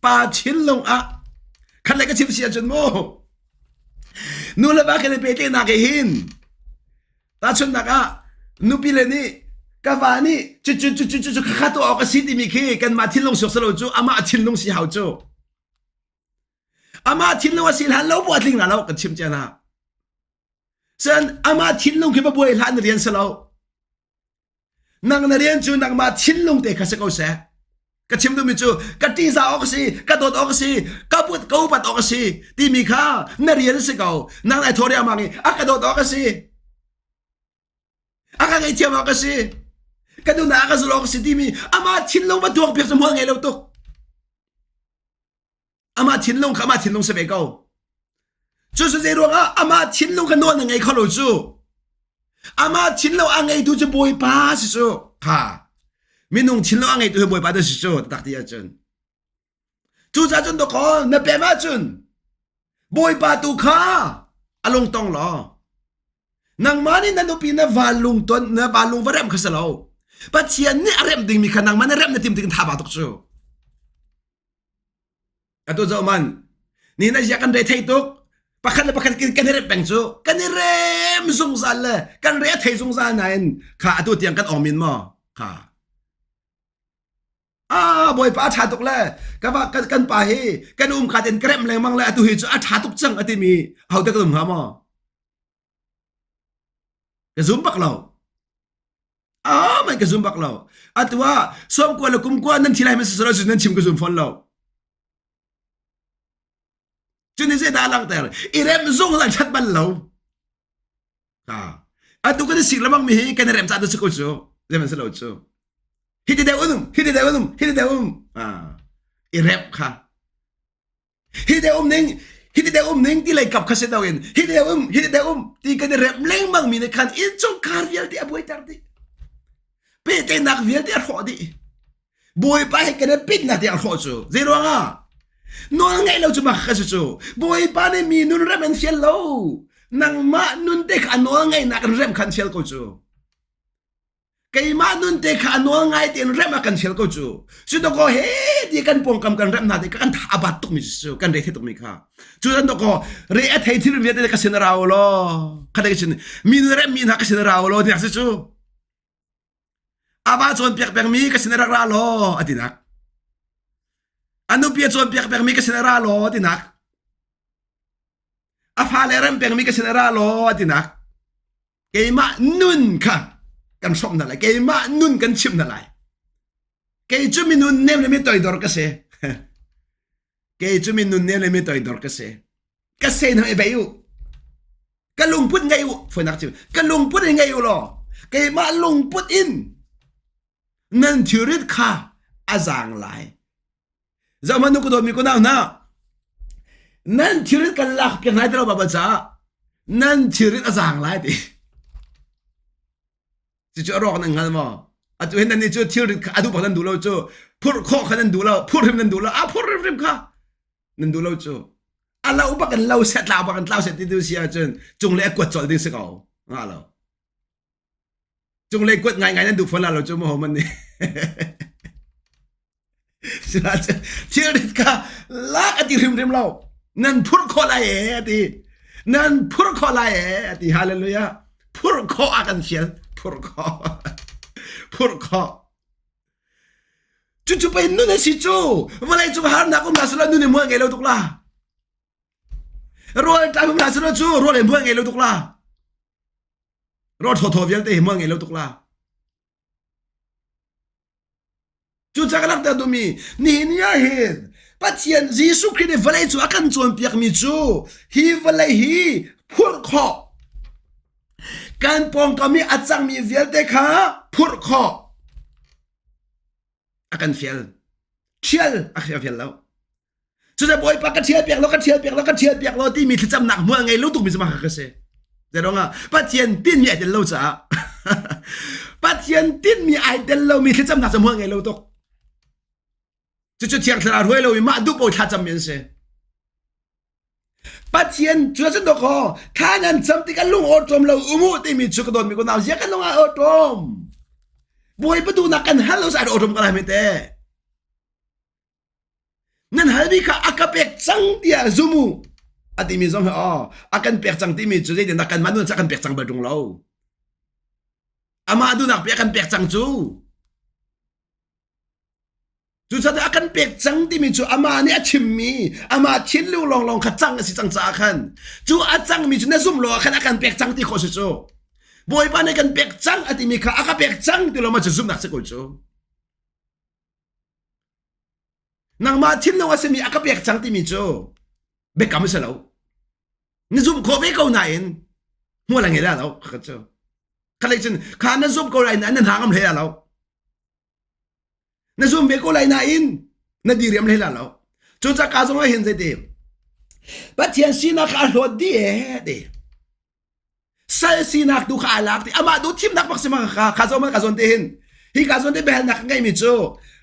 Pa thinlung ah khat le ka chim si ahcun mu. Nu le va kan i pehtlaihnak hi hin tahchunhnak ah nupi le nih ka va nih cucu cucu cucu kha tuah awk a si timi khi kanmah thinlung suak si lo cu amah thinlung si hau cu. Amah thinlung a si hlan lo bu a tling la lo kan chim cia hna. Cun amah thinlung khi va buai hlah na rian si lo. Nang na rian cu nangmah thinlung te kha si ko seh. Ka chim duhmi cu ka ṭihzah awk a si, ka dawt awk a si, ka but ka upat awk a si timi kha na rian si ko. Nang nai thaw riangmang i a ka dawt awk a si. A ka ngaihthiam awk a si. Ka duhnak a ka zulh awk a si timi amah thinlung va tuak piak cu hmual ngei lo tuk. Amah thinlung kha amah thinlung si ve ko. Cu cu zei ruangah amah thinlung kha nawl na ngei kho lo cu. Amah thinlung a ngeitu cu Bawipa si cu. Kha. Minung thinlung a ngeitu hi Bawipa tu si cu tak ti ahcun. Cucaah cun dawkaw na pem ahcun Bawipa tu kha a lungtong law nangmah nih na nupi na val lungton na val lung va remh kha si lo. Pathian nih a remh dingmi kha nangmah na remh na tim tik in tha ba tuk cu. Atu zoh man ni na zia kan re thei tuk pakhat le pakhat kan i rem peng cu kan i rem zungzal le kan re a thei zungzal nain kha atu tiang kan ong min maw kha ah bawipa a tha tuk le ka va kan, kan pa hi kan um kha ten ka rem lengmang le atu hi cu a tha tuk cang a timi ho te ka zum hnga maw ka zum bak lo Ah, mai ka zum bak lo. Atu ah som kua le kum kua nan thi lai ma sisalo nan chim ka zum fawn lo. Cun zei dah langhter? I rem zung zan that bal lo. Ha. Atu kan sik lamang mi hi kan rem ca tu si ko cu. Zeman si lo cu. Hi ti deuh um, hi ti deuh um, hi ti deuh um. Ah. I rem kha. Hi te um ning hi te um ning ti lei kap kha si do in hi te um hi te um ti kan i rep lengmang mi nih khan innchungkhar vialte a buaiter dih pehtlaihnak vialte a hrawh dih bawipa he kan i pitnak tiang hrawh cu zei ruangah nawl ngeih lo cu mak ka si cu bawipa nih mi nun rem an fial lo nangmah nun te kha a nawl ngeihnak in rem khan fial ko cu. Keimah nun te kha a nawl ngai tein rem a kan fial ko cu. Cu dawkaw he ti kan pawngkam kan rem hna te kan tha a bat tukmi cu kan re the tukmi kha. Cu dan dawkaw re a thei thil vialte ka sin rau law. Kha te sin mi nu rem mi hna ka sin rau law tinak si cu. Ava cawnpiak pengmi ka sin rak ra law a tinak. A nupi a cawnpiak pengmi ka sin ra law a tinak. A fale rem pengmi ka sin ra law a tinak. Keimah nun kha kan hrawmh hna lai. Keimah nun kan chimh hna lai. Kei cu minun nem le mi toidor ka si. Kei cu minun nem le mi toidor ka si. Ka sen hang i bei u. Ka lungput ngei u. Foinak chim. Ka lungput in ngei u law. Keimah lungput in nan thilrit kha a zaang lai. Zohhmanh u ka dawtmi kunau hna. Nan thilrit kan lak piak lai ti lo baba caah nan thilrit a zaang lai ti. Cucu a rawk nan hngal maw? Atu hin nan nih cu thilrit kha a duh bak nan duh lo cu phurh khawh kha nan duh lo phurh hrim nan duh lo a phurh hrimhrim kha nan duh lo cu a lo bak in lo seh tlau bak in tlau seh ti tu si ahcun cunglei a kuat colh ding si ko nga lo cunglei kuat ngaingai nan duh fawn la lo cu maw man nih Thilrit kha lak a ti hrimhrim lo. Nan phurh khawh lai ee a ti. Nan phurh khawh lai ee a ti. Hallelujah. Phurh khawh a kan fial. Phurh khawh. Phurh khawh. Cucu pei nun a si cu. Vawlei cung harnak um hna sila nun i mual ngei lo tuk la. Rawl ṭam um hna sila cu rawl i mual ngei lo tuk la. Rawl thawthaw vialte hi mual ngei lo tuk la. Cucaah ka langhter duhmi nihin ni ah hin Pathian Jesuh Khrih nih vawlei cu a kan cawnpiakmi cu hi vawlei hi phurh khawh kan pawngkam i a cangmi vialte kha phurh khawh a kan fial ṭhial a fial lo Cucu Bawipa ka ṭhial piak law, ka ṭhial piak law, ka ṭhial piak law timi thlacamnak hmual ngei lo tukmi cu mah ka si. Zeiruangah Pathian tinhmi ai tel lo caah Pathian tinhmi ai tel lomi thlacamnak cu hmual ngei lo tuk. Cucu Thiang Thlarau hruai lomi mah duh paoh thlacammi an si. Pathian cu cun dawkaw thla nan cam tikah lung awṭawm lo um u timi cu ka dawtmi ko nau zia kan lung ah awṭawm. Bawipa duhnak kan hal lo sa awṭawm ka lai mi te. Nan halmi kha a ka pek cang tiah zum u a timi zong hi aw a kan pek cang timi cu zeitindah kanmah nun a kan pek cang bal ṭung lo. Amah duhnak pe a kan pek cang cu. Cucaah a kan pek cang timi cu amah nih a chimmi amah thinlung lawnglawng kha cang a si cang caah khan cu a cangmi cu na zumh lo ah khan a kan pek cang ti khawh si cu. Bawipa nih kan pek cang a timi kha a ka pek cang ti lo ma cu zumhnak si ko cu. Nangmah thinlung a simi a ka pek cang timi cu biakam a si lo. Na zumh khawh ve ko nain hmual a ngei la lo kha cu. Khalei cun kha na zumh ko lai nain na hna ngam hlei la lo. Na zum ve ko lai nain na diriam hlei la lo. Cucaah ka zong ah hin zeiti Pathian sinak kha a hlawt dih ee ti. Sal sinak tu kha aa lak ti amah tu thimnak bak si ma kha kha zawn ka zawn te hin hi ka zawn te biahalnak ka ngeimi cu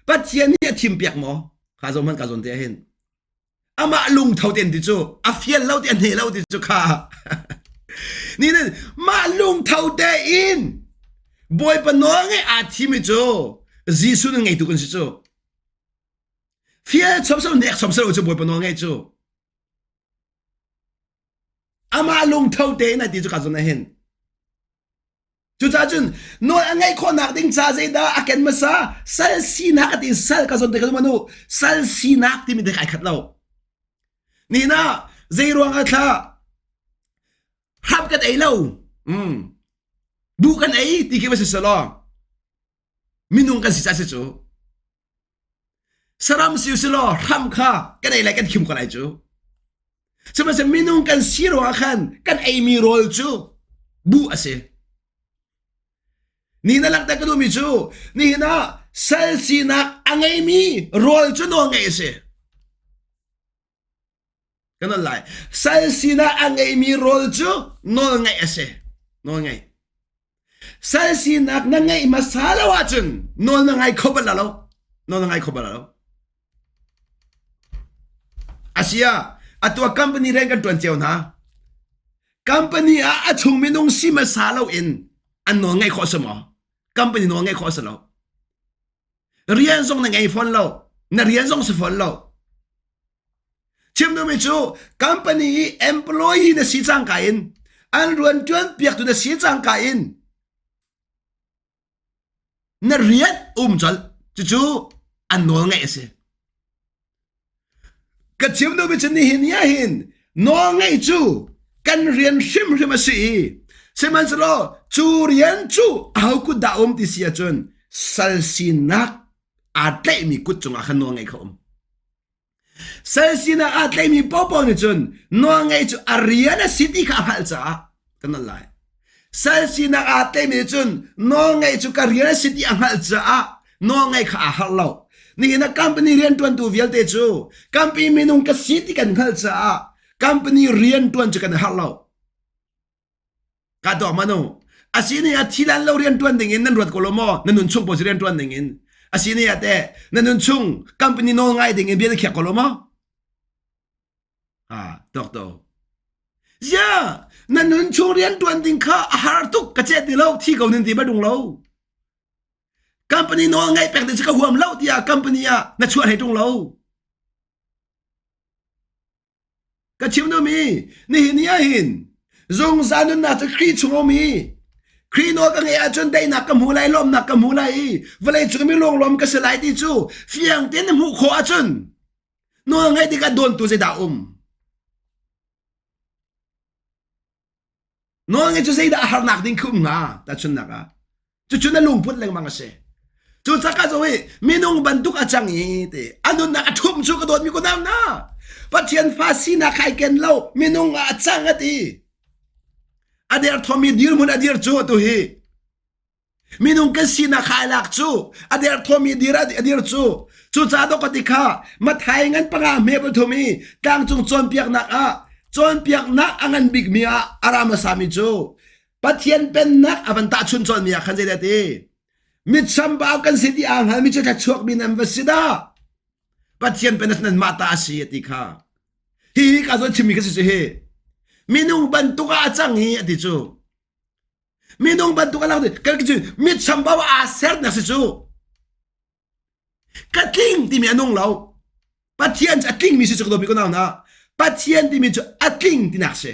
Pathian nih a thim piak maw kha zawn man ka zawn te hin amah lungtho ten ti cu a fial lo ti a hne lo ti cu kha ni nin mah lungtho te in Bawipa nawl ngeih aa thimi cu Jesuh nan ngeitu kan si cu fial chom selo nek chom selo cu Bawipa nawl ngeih cu Amah lungtho tein a ti cu ka zun ah hin. Cucaah cun nawl a ngeih khawhnak ding ca zeidah a ken hmasa sal sinak a ti sal ka zon te ka manu sal sinak timi te kai khat lo. Nihin ah zei ruang ah thla hram kan ei lo. Mm. Buh kan ei ti khi va si selaw minung kan si ca si cu. Saram si usilaw hram kha kan ei lai kan khim ko lai cu. Sihmanhsehlaw minung kan si ruangah khan kan eimi rawl cu buh a si. Ni na langhter ka duhmi cu nihin ah sal sinak a ngeimi rawl cu nawl ngeih a si. Kan on lai. Sal sinak a ngeimi rawl cu nawl ngeih a si. Nawl ngeih. Sal sinak na ngeih hmasa lo ahcun nawl na ngai kho bal lo. Nawl na ngai kho bal lo. Asia, atu ah company rian kan tuan cio hna. Company ah a chung minung si hmasa lo in an nawl ngeih khawh si maw? Company nawl ngeih khawh a si lo. Rian zong na ngei fawn lo. Na rian zong si fawn lo. Chim duhmi cu company i employee na si cangka in an ruan ṭuan piaktu na si cangka in na rian um colh. Cucu an nawl ngeih a si. Ka chim duhmi cu nihin ni ah hin nawl ngeih cu kan rian hrimhrim a si i sihmanhsehlaw cu rian cu aho kut dah um ti si ahcun sal sinak aa tlaihmi kut cungah khan nawl ngeih kha um. Sal sinak aa tlaihmi paohpaoh nih cun nawl ngeih cu a rian a si ti kha a hngalh caah kan nawl lai. Sal sinak aa tlaihmi nih cun nawlngeih cu ka rian a si ti a hngalh caah nawlngeih kha aa harh lo. Nihin ah company rianṭuantu vialte cu company minung ka si ti kan hngalh caah company rianṭuan cu kan i harh lo. Ka tuak manu. Asini ah thilan lo rianṭuan ding in nan ruat ko lo maw? Na nun chung pawl rianṭuan ding in. Asini ah teh na nun chung company nawl ngai ding in bia na khiak ko lo maw? Ah, tok to. Ya, na nun chung rian tuan ding kha a har tuk ka chet ti lo thi ko nin ti ba dung lo. Company nawl ngai pek ding ka huam lo tiah company ah na chuah hlei tung lo. Ka chim nu mi nihin ni ah hin zungzal nunnak cu Khrih chung um i Khrih nawl ka ngeih ahcun daihnak ka hmu lai lawmnak ka hmu lai i vawlei cung mi lunglawm ka si lai ti cu fiang tein na hmuh khawh ahcun Nawl ngaih tikah dawntu zeidah a um? Nawl ngaih cu zeidah a harnak ding khi um hnga? Tahchunhnak ah. Cucu na lungput lengmang a si. Cu caka zo i minung bantuk a cang i ti a nunnak a ṭhum cu ka dawtmi ko nau na. Pathian fa sinak kha ai ken lo minung ah a cang a ti. A derthawmi dirhmun a dir cu atu hi. Minung kan sinak kha ai lak cu a derthawmi dir a dir cu cucaah dawk ti kha Mathai ngan panga hme pathum i tlangcung cawnpiaknak ah cawnpiaknak a ngan bikmi ah a ra hmasami cu Pathian pennak a van tahchun cawnmi ah khan zeidah ti mitchambau kan si ti aa hngalmi cu thluachuakmi nan va si dah Pathian pennak nan mah ta a si a ti kha hihi ka zawn chimmi ka si cu hi minung bantuk ah a cang hi a ti cu Minung bantuk a lang kan cu mit chambau aa sernak si cu. Ka tling timi a nung lo. Pathian cu a tlingmi si cu ka dawmi ko nau na. Pathian timi cu a tling tinak si.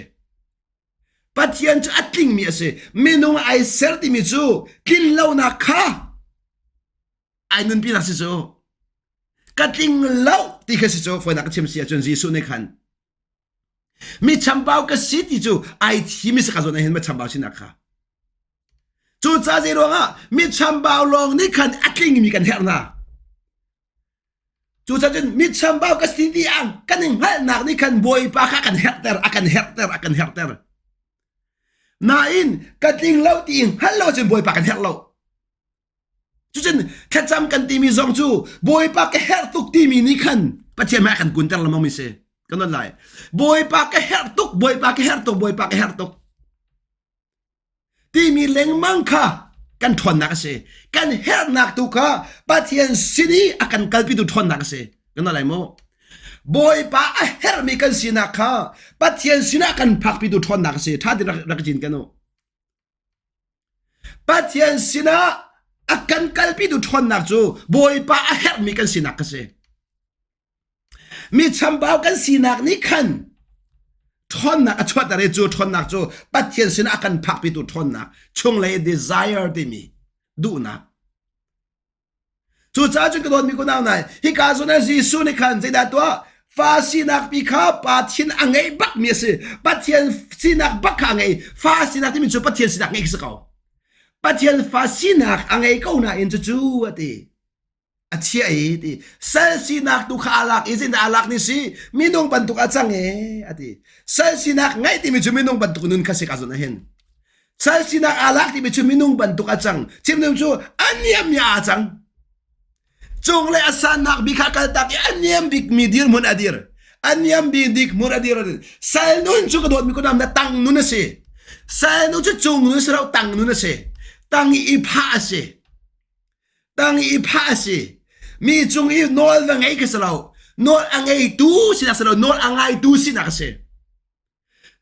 Pathian cu a tlingmi a si. Minung ai ser timi cu tlin lonak kha ai nunpinak si cu. Ka tling lo ti kha si cu fawinak ka chim si ahcun Jesuh nih khan Mi chambau ka si ti cu ai thim i saka zawn ah hin mi chambau sinak kha. Cucaah zei ruangah mi chambau lawng nih khan a tlingmi kan herh hna. Cucaah cun mi chambau ka si ti ang kan i hngalhnak nih khan Bawipa kha kan herhter, a kan herhter, a kan herhter. Nain ka tling lo ti i hngalh lo cun Bawipa kan herh lo. Cucun thlacam kan timi zong cu Bawipa ka herh tuk timi nih khan Pathian hmai a kan kunter lengmang mi si. Kan non lai. Bawipa ka herh tuk, Bawipa ka herh tuk, Bawipa ka herh tuk. Timi lengmang kha kan ṭhawnnak a si. Kan herhnak tu kha Pathian sin i a kan kalpitu ṭhawnnak a si. Kan non lai mu. Bawipa a herhmi kan sinak kha Pathian sinah kan phakpitu ṭhawnnak a si. Ṭha tein rak rak cin kan u. Pathian sinah a kan kalpitu ṭhawnnak cu Bawipa a herhmi kan sinak ka si. Mi chambau kan sinak nih khan ṭhawnnak a chuahter i cu ṭhawnnak cu Pathian sinah a kan phakpitu ṭhawnnak chunglei desire timi duhnak Cucaah cun ka dawtmi kunau nai, hika zawn ah Jesuh nih khan zeidah tuah? Fa sinak pi kha Pa thin a ngei bakmi a si. Pathian sinak bak kha a ngei. Fa sinak timi cu Pathian sinak ngeih khi si ko. Pathian fa sinak a ngei ko nain cucu a ti. A chiah i ti. Sal sinak tu kha aa lak i zeidah aa lak ni si? Minung bantuk a cang e a ti. Sal sinak ngeih timi cu minung bantuk nun kha si ka zawn ah hin. Sal sinak aa lak timi cu minung bantuk a cang. Chimning cu a niammi aa cang. Cung le a sannak bik kha kaltak i a niam bikmi dirhmun a dir. A niam bik hmun a dir. Sal nun cu ka dawtmi kunam na tang nun a si. Sal nun cu cung nun si lo tang nun a si. Tang i phah a si. Tang i phah a si. Mi cung i nawl va ngei ka si lo. Nawl a ngeitu sinak si lo. Nawl a ngaitu sinak a si.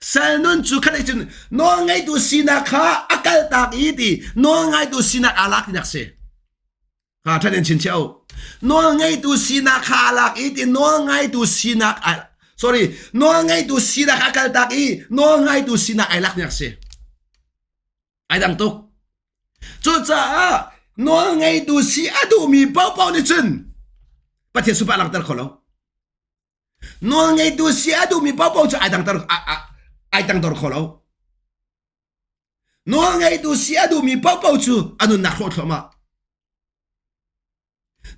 Sal nun cu khat cun nawl ngeitu sinak kha a kaltak i ti nawl ngaitu sinak aa lak tinak si. Kha ṭhan in chin chiao. Nawl ngeitu sinak kha aa lak i ti nawl ngaitu sinak a sorry nawl ngeitu sinak a kaltak i nawl ngaitu sinak ai lak tinak si. Ai dang tuk. Cucaah nawl ngeitu si a duhmi paohpaoh nih cun Pathian sunpar langhter kho lo. Nawlngeitu si a duhmi paohpaoh cu ai dangter ai tangdor kho lo. Nawlngeitu si a duhmi paohpaoh cu a nunnak hrawh thluahmah.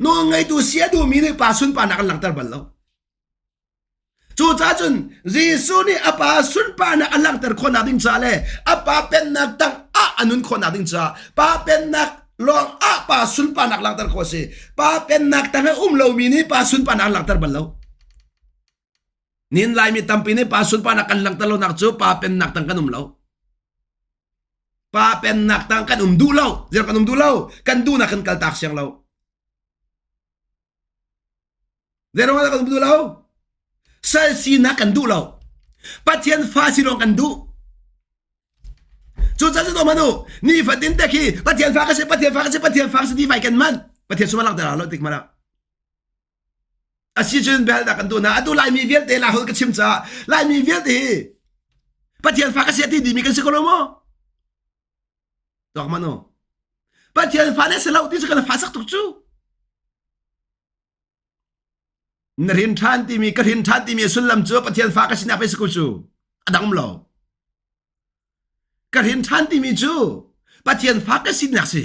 Nawlngeitu si a duhmi nih pa sunparnak an langhter bal lo. Cucaah cun Jesuh nih a pa sunparnak a langhter khawhnak ding ca le a pa pennak tang ah a nun khawhnak ding caah pa pennak lawng ah pa sunparnak langhter khawh a si. Pa pennak tang i um lomi nih pa sunparnak an langhter bal lo. Nin Laimi tampi nih pa sunparnak kan langhter lonak cu pa pennak tang kan um lo. Pa pennak tang kan um duh lo. Zir kan um duh lo. Kan duhnak kan kaltak siang lo. Zeiruangah dah kan um duh lo? Sal sinak kan duh lo. Pathian fa si lawng kan duh. Cucaah cu manu nifatin te khi Pathian fa ka si Pathian fa ka si Pathian fa ka si ti vai kan man. Pathian suma langhter lo tik mana. Asi cun bel dah kan duh na atu Laimi vialte la hol ka chim caah Laimi vialte hi Pathian fa ka si ati dimi kan si ko lo maw? Tuak manu. Pathian fa ne si lo ti cu kan fa sak tuk cu. Na rin ṭhan timi ka rin ṭhan timi sullam cu Pathian fa ka sinak pei si ko cu a dang lo. Ka rin ṭhan timi cu Pathian fa ka sinak si.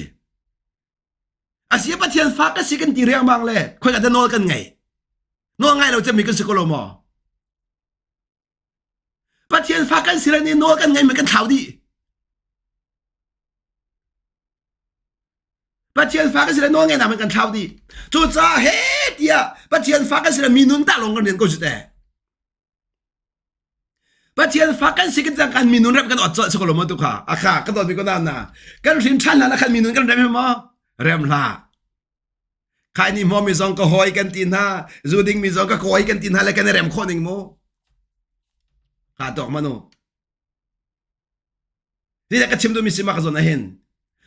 Asi Pathian fa ka si kan ti riangmang le khoi ka nawl kan ngei. Nawl ngai lo cemmi kan si ko lo maw? Pathian fa kan si le nih nawl kan ngei mi kan thlau dih. Pathian fa kan si le nawl ngeihnak man kan thlau dih. Cucaah he tiah Pathian fa kan si le mi nun tah lawng kan rian ko cu teh. Pathian fa kan si kan cang kan mi nun rem kan ot colh si ko lo maw tu kha akha kan dawt mi ko na na kan hrin ṭhan hlan ah khan mi nun kan rem maw rem hlah khai ni hmawm mi zong ka hawi kan ti hna zu ding mi zong ka kawi kan ti hna le kan i rem khawh ning mu kha tawk manu Zeidah ka chim duhmi si mah ka zawn ahhin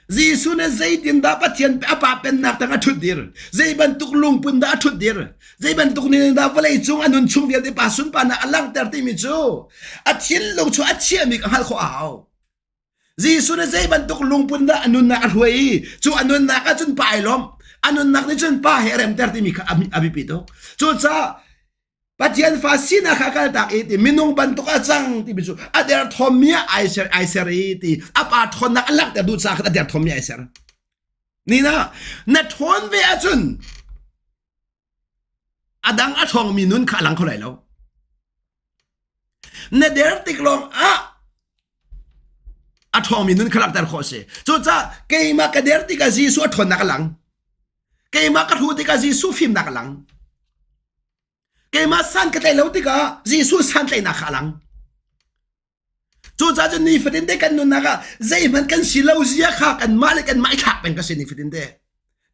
Jesuh nih zeitindah Pathian a pa pennak tang a ṭhut dir zei bantuk lungpun dah a ṭhut dir zei bantuk nih dah vawlei cung a nun chung vialte pa sunparnak a langhter timi cu a thinlung cu a chiahmi ka hngalh khawh a hau Jesuh nih zei bantuk lungpun dah a nunnak a hruai i cu a nunnak ah cun pa ai lawm a nunnak nih cun pa he a remter timi kha a biapi tuk cucaah Pathian fa sinak kha kaltak i ti minung bantuk a cang timi cu a derthawmmi ah ai ser ai ser i ti a pa ṭhawnnak a langhter duh caah khan a derthawmmi ai ser. Nina na ṭhawn ve ahcun a dang a ṭhawngmi nun kha a lang kho lai lo. Na der tik lawng ah a ṭhawngmi nun kha langhter khawh a si. Cucaah keimah ka der tikah Jesuh a ṭhawnnak a lang. Keimah ka hruh tikah Jesuh fimnak a lang. Keimah san ka tlaih lo tikah Jesuh santlaihnak kha a lang. Cucaah cun nifatin te kan nunnak ah zeihmanh kan si lo zia kha kanmah le kanmah i thlak peng ka si nifatin te.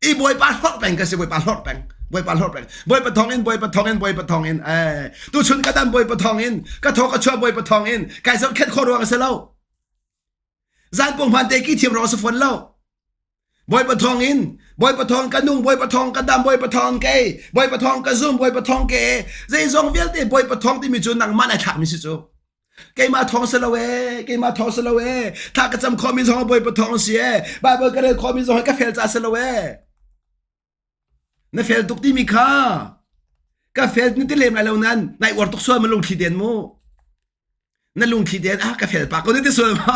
I Bawipa hlorh peng ka si Bawipa hlorh peng. Bawipa hlorh peng. Bawipa thawng in Bawipa thawng in Bawipa thawng in eh tuchun ka dam Bawipa thawng in ka thaw ka chuah Bawipa thawng in kai zohkhenh khawh ruang a si lo. Zan pung hman te ki thiam ruang a si fawn lo. Bawipa thawng in Bawipa thawng ka nung Bawipa thawng ka dam Bawipa thawng ke Bawipa thawng ka zum Bawipa thawng ke zeizong vialte Bawipa thawng timi cu nangmah nai thlakmi si cu keimah thawng si lo ee keimah thawng si lo ee thla ka cam khawhmi zong Bawipa thawng si ee Bible ka rel khawhmi zong ka fel ca si lo ee Na fel tuk timi kha ka fel na ti lem lai lo nan nai uar tuk sual ma lungthli ten mu na lungthli ten ah ka fel pa ko na ti sual ma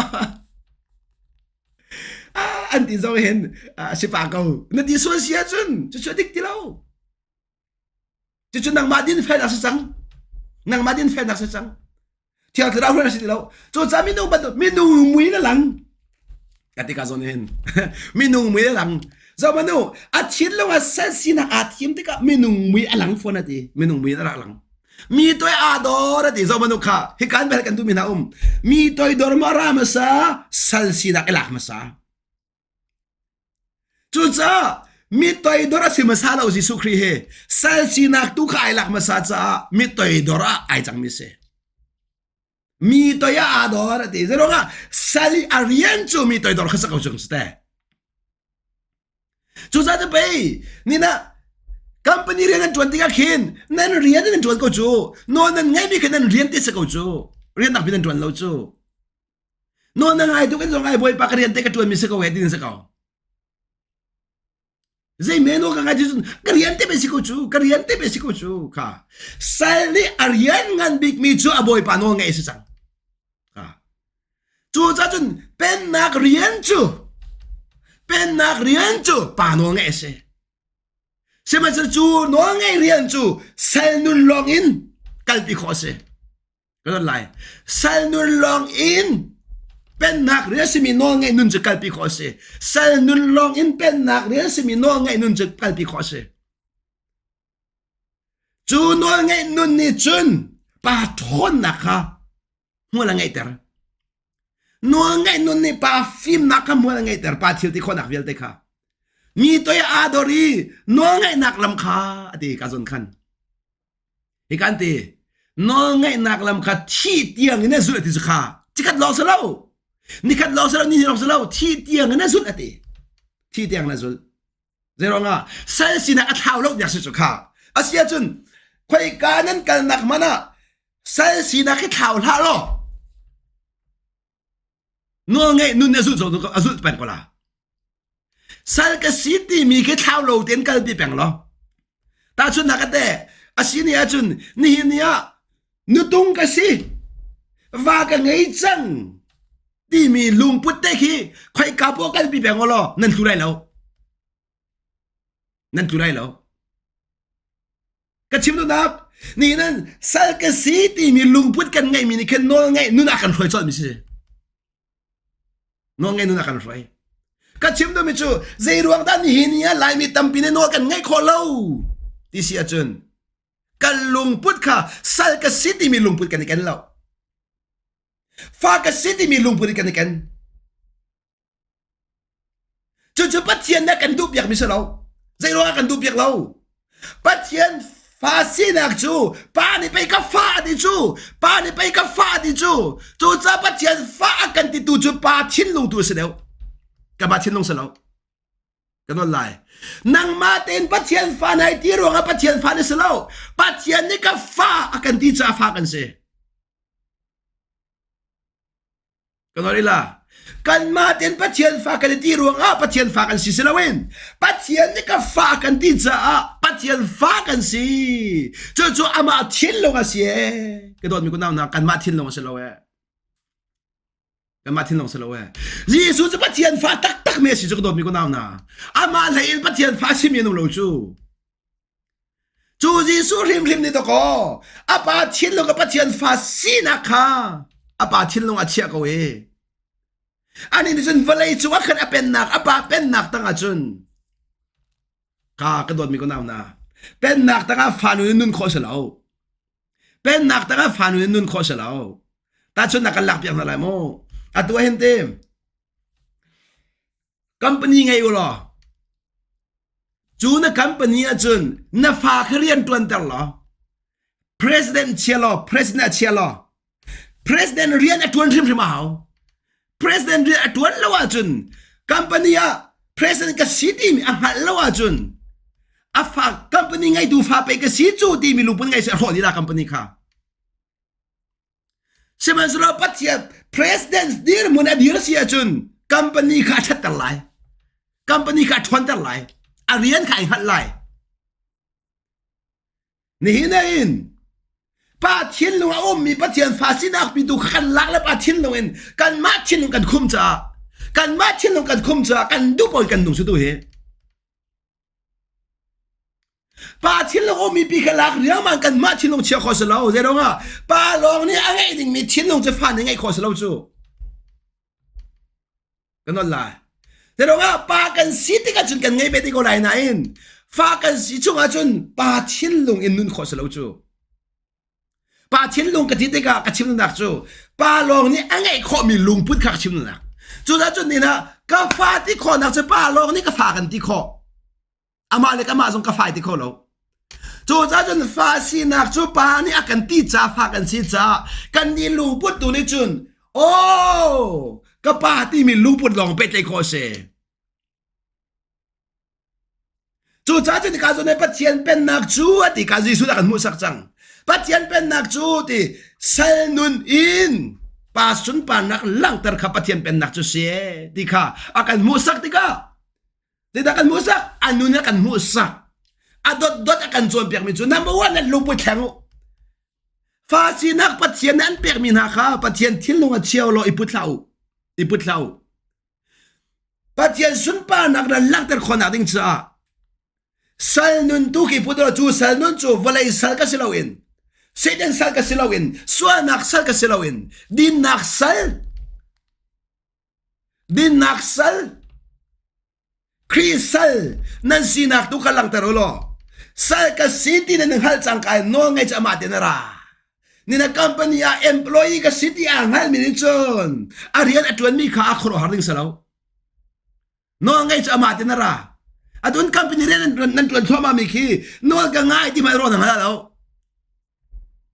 ah an ti zong hin ah, si pa ko na ti sual si ahcun cucu a dik ti lo cucu nangmah din felnak si cang nangmah din felnak si cang Thiang Thlarau hruai si ti lo. Cucaah minung bantuk minung mui na lang. Ka ti ka zawn hin. minung mui na lang. Zo manu a thinlung a sal sinak aa thim tikah minung mui a lang fawn ati. Minung mui a rak lang. Mi toi aa dor ati. Zo manu kha hi kan bel kan duhmi hna um. Mi toi dor ma ra masa sal sinak i lak masa. Cucaah mi toidor a si hmasa lo Jesuh Khrih hi sal sinak tu kha ai lak hmasa caah mi toidor ah ai cangmi si. Mi toi ah aa dor a ti. Zeiruangah sal i a rian cu mi toidor kha sa ko chung si te. Cucaah cu pei nina company rian nan ṭuan tikah khin nan rian nan ṭuan ko cu. Nawl nan ngeihmi kha nan rian ti si ko cu. Rian nak nan ṭuan lo cu. Nawl na ngai tuk in zong ai bawipa ka rian te ka ṭuanmi si ko he ti si ko. Zei meno ka ngai cun ka rian te be si ko cu ka rian te be si ko cu kha sal nih a rian ngan bikmi cu a bawipa nawl ngaih si cang. Kha Cucaah cun pennak rian cu pennak rian cu pa nawl ngeih a si. Sihmanhsehlaw cu nawl ngeih rian cu sal nun lawng in kalpi khawh a si. Ka don lai. Sal nun lawng in pennak rian simi nawl ngeih nun cu kalpi khawh a si. Sal nun lawng in pennak rian simi nawl ngeih nun cu kalpi khawh a si. Cu nawl ngeih nun nih cun pa ṭhawnnak kha hmual a ngeihter. Nawlngaih nun nih pa fimnak kha hmual a ngeihter, pa thil ti khawhnak vialte kha. Mi toi aa dor i nawlngaihnak lam kha a ti ka zawn khan. Hi kan ti nawlngaihnak lam kha thi tiang in a zulh ti cu kha cikhat lawng si lo nikhat lawng si lo ni lawng si lo thi tiang in a zulh a ti thi tiang in a zulh Zeiruangah sal sinah a thlau lo tiah si cu kha. A si ahcun khoika nan kalnak hmanh ah sal sinak hi thlau hlah law nawl ngeih nun a zulh a zulh peng ko la. Sal ka si timi khi thlau lo tein kalpi peng law. Tahchunhnak ka te a si ni ahcun nihin ni ah nutung ka si va ka ngei cang timi lungput te khi khoika poah kalpi peng law nan tlu lai lo nan tlu lai lo ka chim duhnak ni nan sal ka si timi lungput kan ngeihmi nih khin nawl ngeih nun ah kan hruai colh mi si nawl ngeih nun ah kan hruai ka chim duhmi cu zei ruang dah nihin ni ah laimi tampi nih nawl kan ngeih khawh lo ti si ahcun kan lungput kha sal ka si timi lungput kan i ken lo fa ka si timi lungput kan i ken cucu Pathian nih kan duh piakmi si lo zei ruangah kan duh piak lo Pathian fa sinak cu pa nih pei ka fa ti cu pa nih pei ka fa ti cu cucaah Pathian fa a kan titu cu pa thinlung tu a si deuh kanmah thinlung si lo Ka nawl lai. Nangmah tein Pathian fa nai ti ruangah Pathian fa na si lo. Pathian nih ka fa a kan ti caah fa kan si. Ka nawl ila. Kanmah tein Pathian fa kan i ti ruangah Pathian fa kan si si loin Pathian nih ka fa kan ti caah Pathian fa kan si. Cucu amah thinlung a si ee. Ka dawtmi kunau hna kanmah thinlung a si lo ee. Kanmah thinlung si lo ee. Jesuh cu Pathian fa taktak mi a si cu ka dawtmi kunau hna. Amah hlei in Pathian fa simi an um lo cu. Cu Jesuh hrimhrim nih dakaw a pa thinlung a Pathian fa sinak kha a pa thinlung a chiah ko i ani nih cun vawlei cung ah khan a pennak a pa pennak tangah cun ka ka dawtmi kunau hna pennak tangah fanu in nun khawh si lo Pennak tangah fanu in nun khawh si lo. Tahchunhnak kan lak piak hna lai mu. Atu ah hin ti company ngei u law cu na company ahcun na fa kha rian ṭuanter law president chia law president a chia law President rian a ṭuan hrimhrim a hau. President rian a ṭuan lo ahcun company ah president ka si timi a hngalh lo ahcun a fa company ngeitu fa pei ka si cu timi lungput ngei seh a hrawh dih la company kha. Sihmanhsehlaw Pathian president dirhmun a dir si ahcun company kha a ṭhatter lai. Company kha a ṭhawnter lai. A rian kha ai hngalh lai. Nihin ah in pa thinlung a ummi Pathian fa sinak pitu kha kan lak le pa thinlung in kanmah thinlung kan khum caah kanmah thinlung kan khum caah kan duh pawl kan nung su tu hi pa thinlung ummi pi kha lak riangmang kanmah thinlung chia khawh si lo zei ah pa lawng nih a ngeih dingmi thinlung cu fa nih ngeih khawh si lo cu Kan on lai. Te pa kan si tikah cun kan ngei ve te ko lai nain fa kan si chungah cun pa thinlung in nun khawh si lo cu. Pa thinlung ka ti tikah ka chimnak cu pa lawng nih a ngeih khawhmi lungput kha ka chimnak. Cucaah cun nih ka fa ti khawhnak cu pa lawng nih ka fa kan ti khawh. Amah le kamah zong ka fai ti kho lo. Cu cun fa sinak cu pa nih a kan ti ca fa kan si caah kan nih lungput tu nih cun oh ka pa timi lungput lawng pehtlaih khawh a si. Cucaah cun ka zawn Pathian pennak cu a ti ka Jesuh a kan hmuhsak cang. Pathian pennak cu ti sal nun in pa sunparnak langhter kha Pathian pennak cu si ti kha a kan hmuhsak tikah Zeidah kan hmuhsak? A nun a kan hmuhsak. A dotdot a kan cawnpiakmi cu number one nan lungput thleng u. Fa sinak Pathian nih an pekmi hna kha Pathian thinlung a chia law i put hlah u. I put hlah u. Pathian sunparnak nan langhter khawhnak ding caah sal nun tu khi put cu sal nun cu vawlei sal ka si loin Satan sal ka si loin sualnak sal ka si loin dinnak sal dinnak sal Khrih sal nan sinak tu kha langhter u law sal ka si ti nan hngalh cang kai nawl ngei cu amah te na ra nina company ah employee ka si ti aa hngalmi nih cun a rian a ṭuanmi kha a khuaruahhar ding si lo nawl ngei cu amah te na ra atun company rian nan ṭuan thluahmah mi khi nawl ka ngai ti hmanh ruang na hngal lo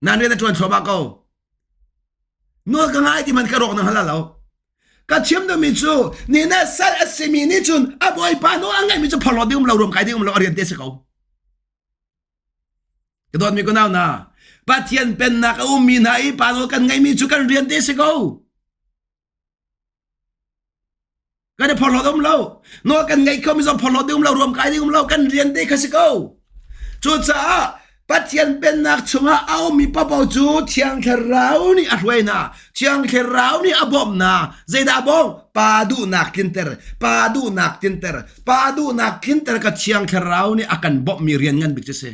nan rian a ṭuan thluahmah ko nawl ka ngai ti hmanh ka rawk na hngal lo ka chim duhmi cu ni na sal a simi nih cun a bawipa nawl a ngaihmi cu phorhlawt ding um lo ruam kai ding um lo a rian te si ko Ka dawtmi ka nau hna, Pathian pennak a ummi hna i pa nawl kan ngeihmi cu kan rian te si ko. Kan i phorhlawt um lo. Nawl kan ngeih khomi zong phorhlawt ding um lo, ruam kai ding um lo, kan rian te kha si ko. Cucaah Pathian pennak chungah a ummi paohpaoh cu Thiang Thlarau nih a hruai hna. Thiang Thlarau nih a bawmh hna. Zeidah a bawmh? Pa duhnak tlinter, pa duhnak tlinter, Pa duhnak tlinter ka Thiang Thlarau nih a kan bawmhmi rian ngan bik cu si.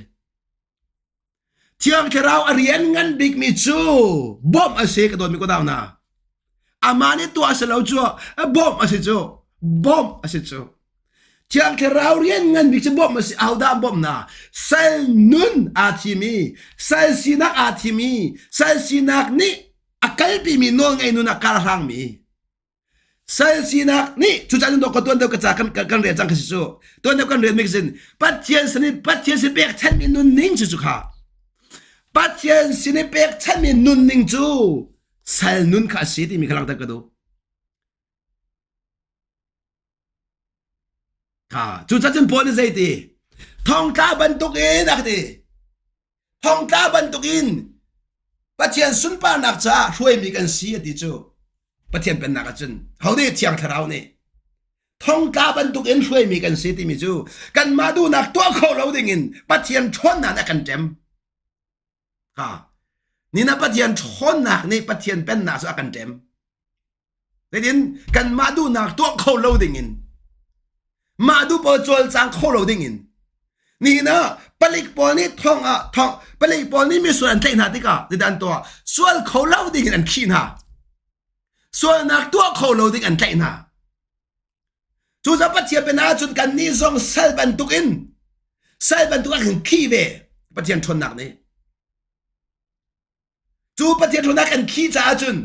Thiang Thlarau a rian ngan bikmi cu bawmh a si ka dawtmi ka dau hna. Amah nih tuah a si lo cu bawmh a si cu bawmh a si cu. Thiang Thlarau rian ngan bik cu bawmh a si. Ahodah bawmh na? Sal nun aa thim i sal sinak aa thim i sal sinak nih a kalpimi nawlngei nun a karhlangmi Sal sinak nih cucaah cun ka tuan deuh ka ca kan kan rel cang ka si cu tuan deuh kan rel mi sin Pathian sin i Pathian sin pekchanhmi nunning cu cu kha Pathian sin i pekchanhmi nunning cu sal nun kha a si timi kha langhter ka duh. Kha cucaah cun Paul nih zei ti thongtla bantuk in a ka ti Thongtla bantukin Pathian sunparnak caah hruaimi kan si a ti cu Pathian pennak ah cun hode Thiang Thlarau nih thongtla bantukin hruaimi kan si timi cu kanmah duhnak tuah kho lo dingin Pathian ṭhawnnak nih a kan ṭem. Ha. Nina Pathian ṭhawnnak nih Pathian pennak cu a kan ṭem. Zeitin kanmah duhnak tuah kho lo dingin mah duh pawl cawlcang kho lo dingin nihin ah palik pawl nih thong ah thong palik pawl nih misual an tlaih hna tikah zeidah an tuah sual kho lo dingin an khih hna sualnak tuah kho lo ding an tlaih hna cucaah Pathian pen ahcun kannih zong sal bantukin sal bantuk ah kan khih ve Pathian ṭhawnnak nih Cu Pathian ṭhawnnak kan khih caah cun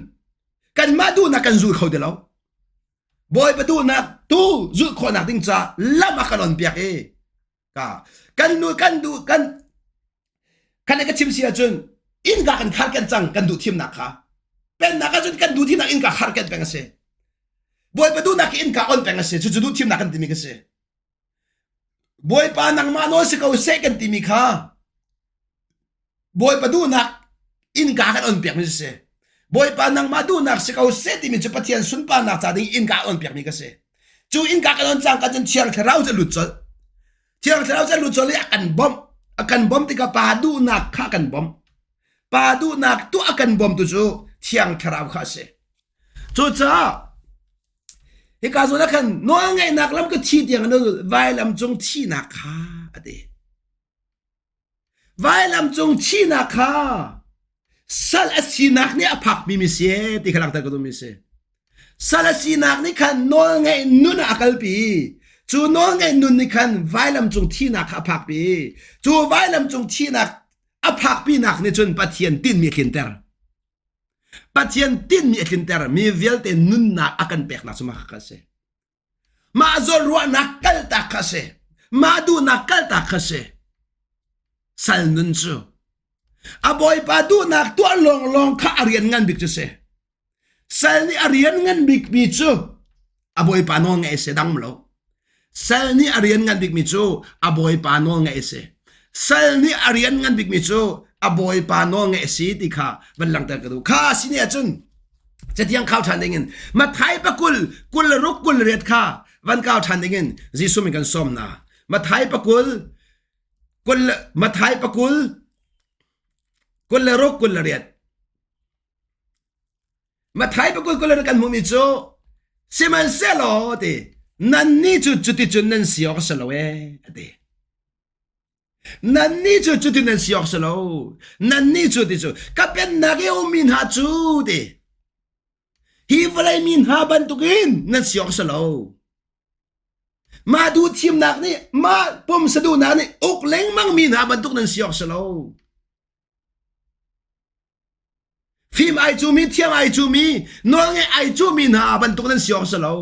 kanmah duhnak kan zul kho ti lo. Bawipa duhnak tu zulh khawhnak ding caah lam a kan on piak i ka kan nu kan duh kan kan ka chim si ahcun innka kan khar kan cang kan duh thimnak kha pennak ahcun kan duh thimnak innka khar kan peng a si Bawipa duhnak hi innka on peng a si cucu duh thimnak kan timi ka si Bawipa nangmah nawl si ko seh kan timi kha Bawipa duhnak innka kan on piakmi si. Bawipa nangmah duhnak si ko seh timi cu Pathian sunparnak ca ding innka on piakmi ka si. Cu innka kan on cang ka cun Thiang Thlarau cu lut colh. Thiang Thlarau cu lut colh i a kan bawmh. A kan bawmh tikah Pa duhnak kha a kan bawmh. Pa duhnak tuah a kan bawmtu cu Thiang Thlarau kha a si. Cucaah hika zawn ah khan nawlngaihnak lam ka thi tiang vailam cung thihnak kha a ti. Vailam cung thihnak kha sal a sinak nih a phakmi mi si ti kha langhter ka duhmi si. Sal a sinak nih khan nawlngaih nun ah a kalpi. Cu nawlngaih nun nih khan vailam cung thihnak kha a phakpi. Cu vailam cung thihnak a phakpinak nih cun Pathian tinhmi a tlinter. Pathian tinhmi a tlinter. Mi vialte nunnak a kan peknak cu mah kha a si. Mah zawnruahnak kaltak kha a si. Mah duhnak kaltak kha a si. Sal nun cu a bawipa duhnak tuah lawnglawng kha a rian ngan bik cu si. Sal nih a rian ngan bikmi cu a bawipa nawl ngaih a si dang lo. Sal nih a rian ngan bikmi cu a bawipa nawl ngaih a si. Sal nih a rian ngan bikmi cu a bawipa nawl ngaih a si ti kha van langhter ka duh. Kha si nih ahcun catiang khau ṭhan dingin Mathai pakul kul le ruk kul le riat kha van kau ṭhan dingin Jesuh min kan sawm hna. Mathai pakul kul Mathai pakul kul le ruk kul le riat Mathai pakul kul le kan hmuhmi cu sihmanhsehlaw ti nannih cu cuticun nan si awk a si lo ee a ti. Nannih cu cutin nan si awk si lo. Nannih cu ti cu ka pennak i a ummi hna cu ti. Hi vawlei mi hna bantukin nan si awk si lo. Mah duh thimnak nih mah pumsa duhnak nih uk lengmang mi hna bantuk nan si awk si lo. Fim ai cumi, thiam ai cumi, nawlngeih ai cumi hna bantuk nan si awk si lo.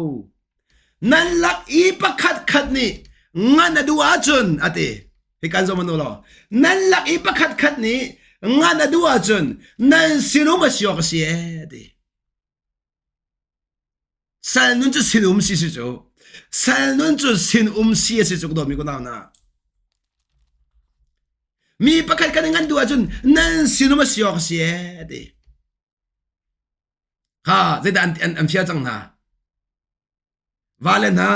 Nan lak i pakhat khat nih ngan a duh ahcun a ti. Hi kan zoh manu law. Nan lak i pakhat khat nih ngan a duh ahcun nan sinum a si awk a si ee a ti. Sal nun cu sinum si si cu. Sal nun cu sinum si a si cu ka dawtmi kunau hna. Mi pakhat kan ngan duh ahcun nan sinum a si awk a si ee a ti. Ha zeidah an, an, an fial cang hna. Vale hna,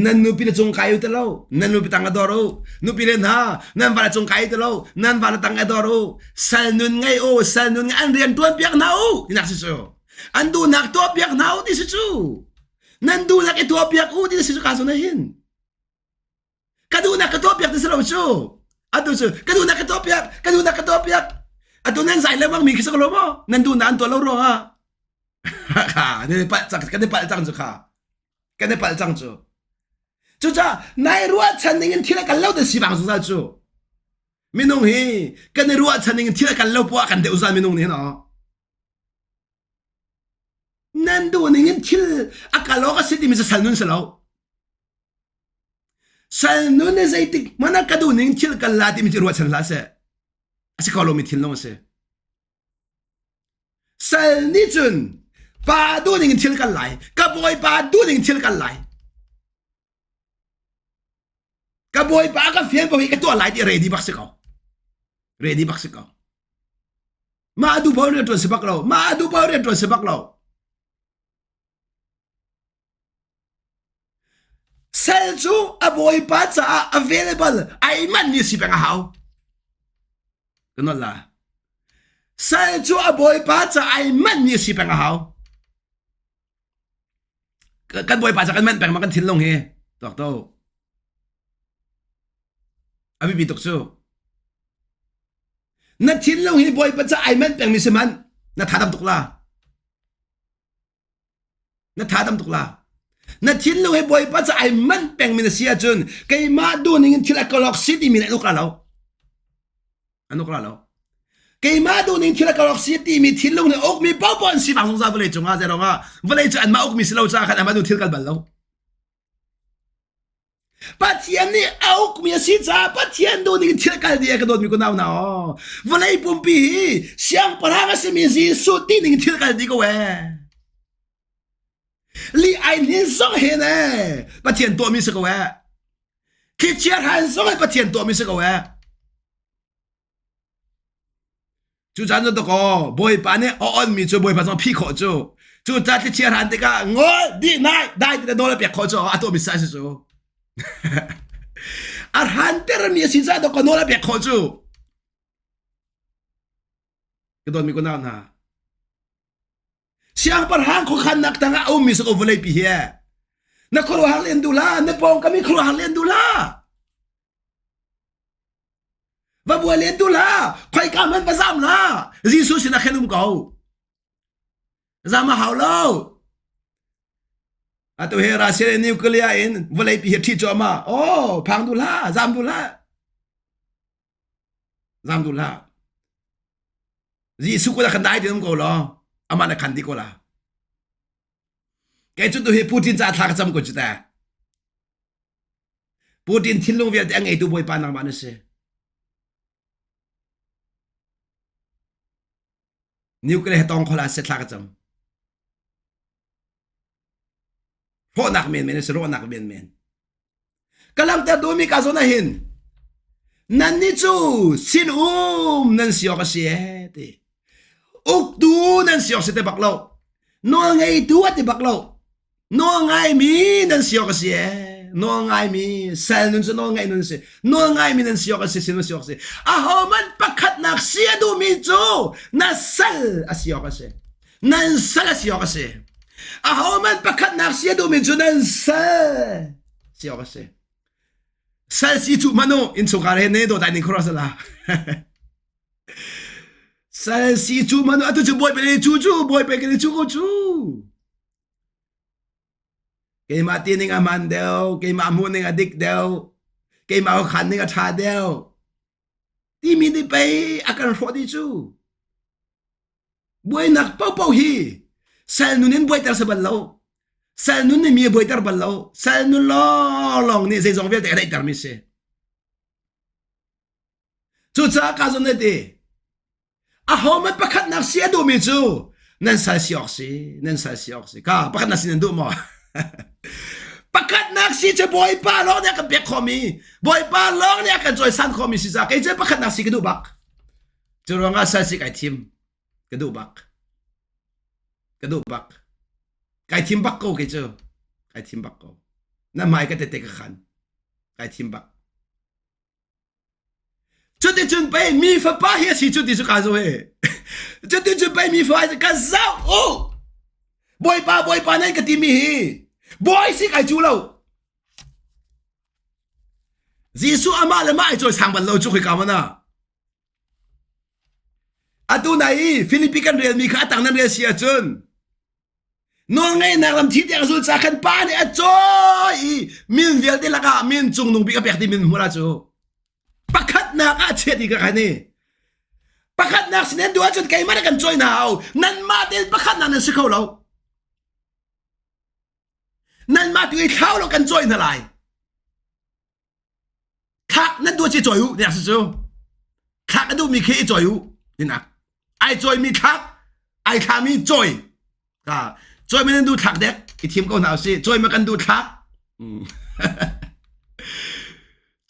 nan nupi le cung kai u ti lo, nan nupi tang a dor u. Nupi le hna, nan vale cung kai ti lo, nan vale tang a dor u. Sal nun ngei u, sal nun ngei an rian tuan piak hna u, tinak si cu. An duhnak tuah piak hna u ti si cu. Nan duhnak i tuah piak u ti si cu ka zun hin. Ka duhnak ka tuah piak ti si lo cu. Atu cu ka duhnak ka tuah piak, ka duhnak ka tuah piak. Atu nan zai lengmang mi khi si ko lo maw? Nan duhnak an tuah lo ruangah. Kha, nan i palh cang, kan i palh cang cu kha. Kan i palh cang cu. Cucaah nai ruahchan ning in thil a kal lo te si bang zungzal cu. Minung hi kan i ruahchan ning in thil a kal lo poah kan deuh zungzal minung nih hin aw. Nan duh ning in thil a kal awk a si timi cu sal nun si lo. Sal nun i zeitik hmanh ah ka duh ning thil kal la timi cu ruahchan hlah seh. A si kho lomi thil lawng a si. Sal nih cun pa duh ning in thil kal lai, ka bawipa duh ning in thil kal lai. Ka bawipa ka fian ko hi ka tuah lai ti ready bak si ko. Ready bak si ko. Mah duh paoh rian ṭuan si bak lo. Mah duh paoh rian ṭuan si bak lo. Sal cu a bawipa caah available ai manmi si peng a hau. Ka nolh la. Sal cu a bawipa caah ai manmi si peng a hau. Kan bawipa caah kan manh peng ma kan thinlung hi. Tuak to. A biapi tuk cu. Na thinlung hi bawipa caah ai manh pengmi si manh. Na tha dam tuk la. Na tha dam tuk la. Na thinlung hi Bawipa ca ai manh pengmi na si ahcun keimah duhning in thil a kalok si timi nih an uk la lo. An uk la lo. Keimah duhning thil a kalok si timi thinlung nih ukmi paohpaoh an si bang zungzal vawlei cungah zei ah vawlei cu anmah ukmi si lo caah khan anmah duh thil kal bal lo. Pathian nih a ukmi a si caah Pathian duhning in thil kal dih ka dawtmi kunau hna aw. Vawlei pumpi hi siangpahrang a simi Jesuh ti ning thil kal dih ko ee. Li ai hnin zong he ne Pathian tuahmi si ko ee. Thlichia hran zong he Pathian tuahmi si ko ee. Cu caan cu dakaw Bawipa nih a onmi cu Bawipa zong phih khawh cu. Cu ca thlichia hran tikah ngol dih nai dai ti nawl a pek khawh cu a tuahmi sa si cu. A hrantermi a si caah dakaw nawl a pek khawh cu. Ka dawtmi ko nau hna. Siangpahrang khuakhannak tangah a ummi si ko vawleipi hi. Na khuaruahhar len duh hlah, na pawngkam i khuaruahhar len duh hlah. Va buai len tu hlah, khoika hmanh va zam hlah. Jesuh sinah khin um ko. Zam a hau lo. Atu hi Russia le nuclear in vawleipi hi ṭhi cuahmah. Oh, phang duh hlah, zam duh hlah. Zam duh hlah. Jesuh kut ah khan dai tein um ko law, amah na khan dih ko la. Kei cu tu hi Putin ca thla ka cam ko cu ta. Putin thinlung vialte a ngeitu Bawipa nangmah na si. Nuclear he tong khola se thla ka cam. Hrawhnak menmen a si rawhnak menmen. Ka langhter duhmi ka zawn ah hin nannih cu sinum nan si awk a si ee ti. Uktu nan si awk si te bak lo. Nawlngeitu a ti bak lo. Nawlngaimi nan si awk a si ee. Nawlngaimi sal nun cu nawlngaih nun si. Nawlngaimi nan si awk a si sin si awk a si. Ahohmanh pakhatnak si a duhmi cu na sal a si awk a si. Nan sal a si awk a si. Ahohmanh pakhatnak si a duhmi cu nan sal si awk a si. Sal si cu hmanh u innchungkhar he ne dawt ai ning khuaruah sala. Sal si cu hmanh u atu cu bawipa nih cu cu bawipa kan i cu ko cu. Keimah ti ning a hmaan deuh, keimah hmuh ning a dik deuh, keimah khan ning a ṭha deuh. Timi nih pei a kan hrawh dih cu. Buainak paohpaoh hi sal nun in buaiter si bal lo. Sal nun nih mi a buaiter bal lo. Sal nun lawnglawng nih zeizong vialte a daihtermi si. Cucaah ka zon ti ahohmanh pakhatnak si a duhmi cu nan sal si awk si, nan sal si awk si. Ka pakhatnak si nan duh maw? pakhatnak si cu Bawipa lawng nih a kan pek khawhmi, Bawipa lawng nih a kan cawisan khawhmi si caah kei cu pakhatnak si ka duh bak. Cu ruangah sal si kai thim. Ka duh bak. Ka duh bak. Kai thim bak ko kei cu. Kai thim bak ko. Na hmai ka tete ka khan. Kai thim bak. Cuticun pei mi fapa hi a si cu ti cu ka zo he. Cuticun pei mi fapa hi ka zoh u. Bawipa bawipa nan ka timi hi bawi si kai cu lo. Jesuh amah le mah ai cawisang bal lo cu khoi mana. Atu nai i Filipi kan relmi kha atang nan rel si ahcun nawlngeihnak lam thi tiang zul ca khan pa nih a cawi i min vialte lakah min cungnung bik a pek ti min hmur ah cu pakhatnak ah chiat i ka khan i pakhatnak sin nan duh ahcun keimah nih kan cawi hna hau nanmah tein pakhatnak nan si kho lo nanmah tu i thlau lo kan cawi hna lai Thlak nan duh ci cawi u tiah si cu. Thlak a duhmi khi i cawi u tinak. Ai cawimi thlak, ai thlami cawi. Ka cawi nan duh thlak dek i thim ko hna usih. Cawi ma kan duh thlak.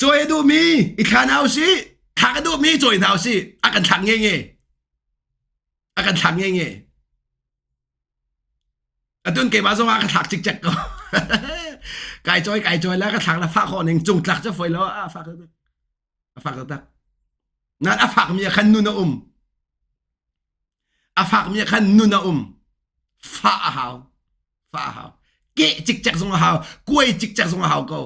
Cawi a duhmi i thla hna usih. Thlak a duhmi cawi hna usih. A kan thlak nge nge. A kan thlak nge nge. Atun keimah zong ah ka thlak cikcek ko. kai cawi kai cawi la ka thlak la fah khawh ning cung tlak cu foi lo a fak taktak. A fak taktak. Nan a fak mi ah khan nun a um. A fak mi ah khan nun a um. Fah a hau. Fah a hau. Keh cikcek zong a hau. Kuai cikcek zong a hau ko.